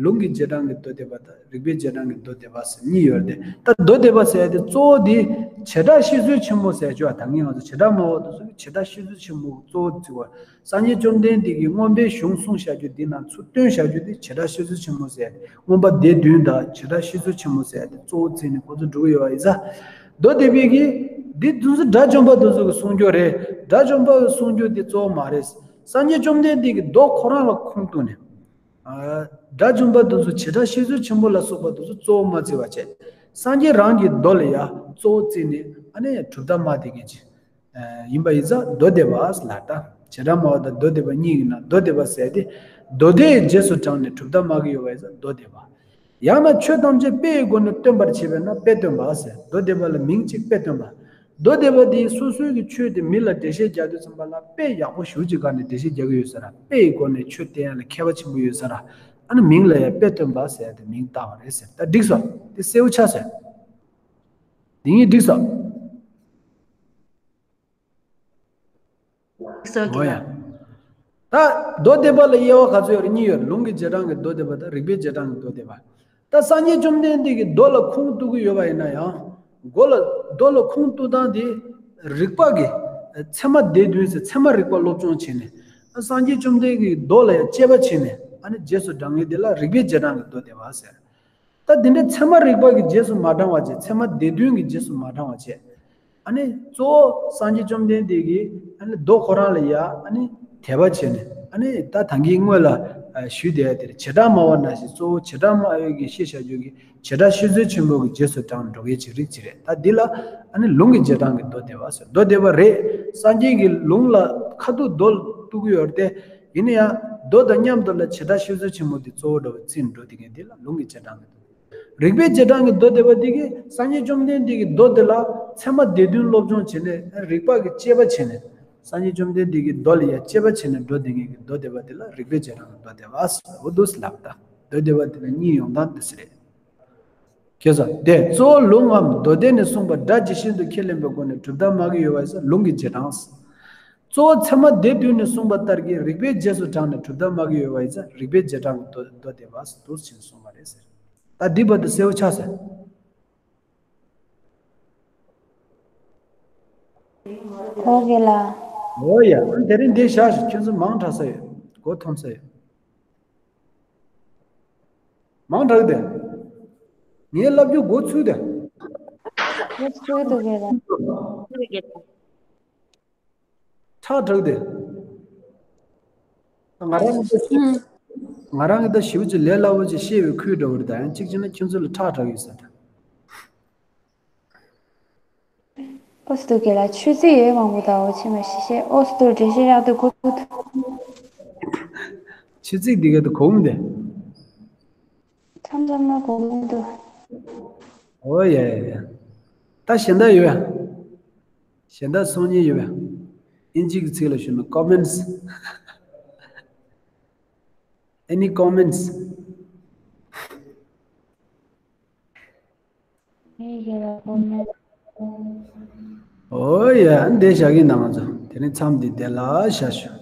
ལུང་གི་རྗེས་འབྲང་གི་མདོ་སྡེ་པ་དང་རིགས་པའི་རྗེས་འབྲང་གི་མདོ་སྡེ་པ་ཟེར་གཉིས་ཡོད་དེ། ད་མདོ་སྡེ་པ་ཟེར་ཡ་དེ་གཙོ་བོ་དེ་བྱེ་བྲག་བཤད་མཛོད་ཆེན་མོ་ཟེར་ཆོག་ད་གིན་ང་ཚོ་བྱེ་བྲག་སྨྲ་བ་དེ་ཚོ་གི་བྱེ་བྲག་བཤད་མཛོད་ཆེན་མོ་གཙོ་བོ་བརྩི་བ། སངས་རྒྱས་བཅོམ་ལྡན་འདས་ཀྱིས་མངོན་པའི་གཞུང་གསུངས་བཞག་རྒྱུ་འདི་ནང་ཚུར་བཏོན་བཞག་རྒྱུ་འདི་བྱེ་བྲག་བཤད་མཛོད་ཆེན་མོ་ཟེར། མངོན་པ་སྡེ་བདུན་དང་བྱེ་བྲག་བཤད་མཛོད་ཆེན་མོ་ཟེར་ཏེ་གཙོ་བོ་བརྩིས་ནས་ཁོ་ཚོ་འགྲོ་གི་ཡོད་པ་ཡིན་ཙང་། མདོ་སྡེ་པའི་གི་འདི་དུས་སུ་དགྲ་བཅོམ་པ་དེ་ཚོ་གི་གསུང་རྒྱུ་རེད། དགྲ་བཅོམ་པ་གི་གསུང་རྒྱུ་འདི་གཙོ་བོ་མ་རེད། སངས་རྒྱས་བཅོམ་ལྡན་འདས་ཀྱི་མདོ་ཁོ་རང་ལ་ཁུངས་གཏུགས་ནས། ཨ། དགྲ་བཅོམ་པ་དེ་ཚོ་བྱེ་བྲག་བཤད་མཛོད་ཆེན་པོ་ལ་སོགས་པ་དེ་ཚོ་གཙོ་བོ་མ་བརྩི་བ་བྱས། སངས་རྒྱས་རང་གི་མདོ་ལ་ཡ་གཙོ་བོ་བརྩིས་ནས། ཨ་ནི་གྲུབ་མཐའ་སྨྲ་བསྡད་མཁན་ཅིག་ཡིན་པ་ཡིན་ཙང་མདོ་སྡེ་པ་ལབ་ད། བྱེ་བྲག་སྨྲ་བ་དང་མདོ་སྡེ་པ་གཉིས་ཡིན་ན། མདོ་སྡེ་པ་ཟེར་ཏེ་མདོ་སྡེའི་རྗེས་སུ་འབྲངས་ནས་གྲུབ་མཐའ་སྨྲ་གི་ཡོད་པ་ཡིན་ཙང་མདོ་སྡེ་པ། ཡང་ན་ཆོས་ཐམས་ཅད་དཔེའི་སྒོ་ནས་སྟོན་པར་བྱེད་པས་ན་དཔེ་སྟོན་པ་ཟེར། མདོ་སྡེ་པ་ལ་མིང་གཅིག་དཔེ་སྟོན་པ། མདོ་སྡེ་པ་འདིས་སོ་སོའི་གི་ཆོས་དེ་མི་ལ་འགྲེལ་བཤད་རྒྱག་དུས་ཙམ་པ་ལ་དཔེ་ཡག་པོ་ཞེ་པོ་ཅིག་བཀར་ནས་འགྲེལ་བཤད་རྒྱག་གི་ཡོད་ས་ར། དཔེའི་སྒོ་ནས་ཆོས་བསྟན་ཡ་ལ་མཁས་པ་ཆེན་པོ་ཡོད་ས་ར། ཨ་ནི་མིང་ལ་ཡང་དཔེ་སྟོན་པ་ཟེར་ཡ་དེ་མིང་བཏགས་པ་རེད་ཟེར། ད་འགྲིག་སོང་། དེ་གསལ་པོ་ཆགས་སོང་། འདི་གཉིས་འགྲིག་སོང་། སོ་གི་ཨོ་ཡ། ད་མདོ་སྡེ་པ་ལ་དབྱེ་བ་ག་ཚོད་ཡོད་རེད། གཉིས་ཡོད་རེད། ལུང་གི་རྗེས་འབྲང་གི་མདོ་སྡེ་པ་དང་རིགས་པའི་རྗེས་འབྲང་གི་མདོ་སྡེ་པ། ད་སངས་རྒྱས་བཅོམ་ལྡན་འདས་ཀྱི་མདོ་ལ་ཁུངས་གཏུག་གི་ཡོད་པ་ཡིན་ན་ཡང་། མདོ་ལ་མདོ་ལ་ཁུངས་གཏུག་སྟངས་དེ་རིགས་པ་གི་ཚད་མ་སྡེ་བདུན་ཟེར། ཚད་མ་རིགས་པ་སློབ་སྦྱོང་བྱས་ནས། སངས་རྒྱས་བཅོམ་ལྡན་འདས་ཀྱི་མདོ་ལ་ཡང་དཔྱད་པ་བྱས་ནས། ཨ་ནི་རྗེས་སུ་འབྲང་མཁན་དེ་ལ་རིགས་པའི་རྗེས་འབྲང་གི་མདོ་སྡེ་པ་ཟེར། ད་འདི་འདྲའི་ཚད་མ་རིགས་པ་གི་རྗེས་སུ་མ་འབྲང་བ་བྱས། ཚད་མ་སྡེ་བདུན་གྱི་རྗེས་སུ་མ་འབྲང་བ་བྱས། ཨ་ནི་གཙོ་བོ་སངས་རྒྱས་བཅོམ་ལྡན་འདས་ཀྱིས་ཨ་ནི་མདོ་ཁོ་རང་ལ་ཡ་ཨ་ནི་དད་པ་བྱས་ནས། ཨ་ནི་ད་ད་གིན་སྔོན་ལ་ཞུས་བསྡད་ཡ་དེ་རེད། བྱེ་བྲག་སྨྲ་བ་ནང་བཞིན་གཙོ་བོ་བྱེ་བྲག་སྨྲ་བས་ཀྱིས་བཤད་བཞག་རྒྱུ་གི་བྱེ་བྲག་བཤད་མཛོད་ཆེན་པོ་གི་རྗེས་སུ་འབྲང་འགྲོ་མཁན་ཅིག་རིགས་ཅིག་རེད། ད་འདི་ལ་ཨ་ནི་ལུང་གི་རྗེས་འབྲང་གི་མདོ་སྡེ་པ་ཟེར། མདོ་སྡེ་པ་རེད། སངས་རྒྱས་ཀྱི་ལུང་ལ་ཁ་ཐུག་མདོ་ལ་གཏུག་གི་ཡོད་རེད་དེ། ཡིན་ན་ཡང་མདོ་དང་མཉམ་དུ་ལ་བྱེ་བྲག་བཤད་མཛོད་ཆེན་པོ་འདི་གཙོ་བོ་འདྲ་བོ་བརྩིས་འགྲོ་བསྡད་མཁན་འདི་ལ་ལུང་གི་རྗེས་འབྲང་གི་མདོ། རིགས་པའི་རྗེས་འབྲང་གི་མདོ་སྡེ་པ་འདི་གིས་སངས་རྒྱས་བཅོམ་ལྡན་འདས་ཀྱི་མདོ་འདི་ལ་ཚད་མ་སྡེ་བདུན་སློབ་སྦྱོང་བྱས་ནས། རིགས་པ་གི་དཔྱད་པ་བྱས་ནས། སངས་རྒྱས་བཅོམ་ལྡན་འདས་ཀྱི་མདོ་ལ་ཡང་དཔྱད་པ་བྱས་ནས་འགྲོ་བསྡད་མཁན་གྱི་མདོ་སྡེ་པ་འདི་ལ་རིགས་པའི་རྗེས་འབྲང་གི་མདོ་སྡེ་པ་ཟེར། འོ་འདུག་སེ་ལབ་ད། མདོ་སྡེ་པ་འདི་ལ་གཉིས་ཡོང་སྟངས་འདི་སེ་རེད། ཁྱེད་ཚོ་དེ་གཙོ་བོ་ལུང་ངམ་མདོ་སྡེ་ནས་གསུངས་པ་སྒྲ་ཇི་བཞིན་དུ་ཁས་ལེན་པའི་སྒོ་ནས་གྲུབ་མཐའ་སྨྲ་གི་ཡོད་པ་ཡིན་ཙང་ལུང་གི་རྗེས་འབྲང་། གཙོ་བོ་ཚད་མ་སྡེ་བདུན་ནས་གསུངས་པ་ལྟར་གྱི་རིགས་པའི་རྗེས་སུ་འབྲངས་ནས་གྲུབ་མཐའ་སྨྲ་གི་ཡོད་པ་ཡིན་ཙང་རིགས་པའི་རྗེས་འབྲང་གི་མདོ་མདོ་སྡེ་པ་འདུག་ཅེས་གསུངས་པ་རེད་ཟེར། ད་འདི་བར་དུ་གསལ་པོ་ཆགས་ཟེར། ཨོ་ཀེ་ལ། ཨོ་ཡ། ཨ་དེ་རིང་འདི་བཞག་ཞིག་ཁྱོད་ཚོ་མང་དྲགས་ས་ཡོད། མགོ་འཐོམས་ས་ཡོད། མང་དྲགས་དེ། ངའི་ལབ་རྒྱུ་མགོ་ཚོས་དེ། མགོ་ཚོས་འདུག་གས་ལ། ཁྲག་དྲགས་དེ། ང་རང་གི་ད་ང་རང་གི་ད་ཞེ་པོ་ཅིག་ལས་སླ་པོ་ཅིག་བཤད་པའི་ཁུལ་འདྲ་བོ་རེད། ད་ཡང་གཅིག་བྱས་ན་ཁྱོད་ཚོ་ལ་ཁྲག་དྲགས་ཡོད་ས་ད། ཨོ་སི་ཏུ་གེ་ལ་ཆོས་ཚིག་ཡོད་མང་པོ་དང་འོ་ཆེ་མ་ཤི་ཤེ་ཨོ་སི་ཏུ་འགྲེལ་བཤད་རག་ཏུ་གུ་ཏུ། ཆོས་ཚིག་འདི་ག་ཏུ་གོང་དེ། ཐམ་ཐམ་ན་གོང་དུ། ཨོ་ཡ་ཡ་ཡ། ད་གཞན་དག་ཡོད་ཡ། གཞན་དག་གསུང་སྙིང་ཡོད་ཡ། ཨིན་ཇི་གི་ཚིག་ལ་ཞུས་ན་ཀོ་མེན་ཊི། Any comments? Hey, you have a comment. Oh yeah, འདི་བཞག་གི་ན་ང་ཚོ། དེ་ནས་མཚམས་འདི་དེ་ལ་བཞག་ཞུ།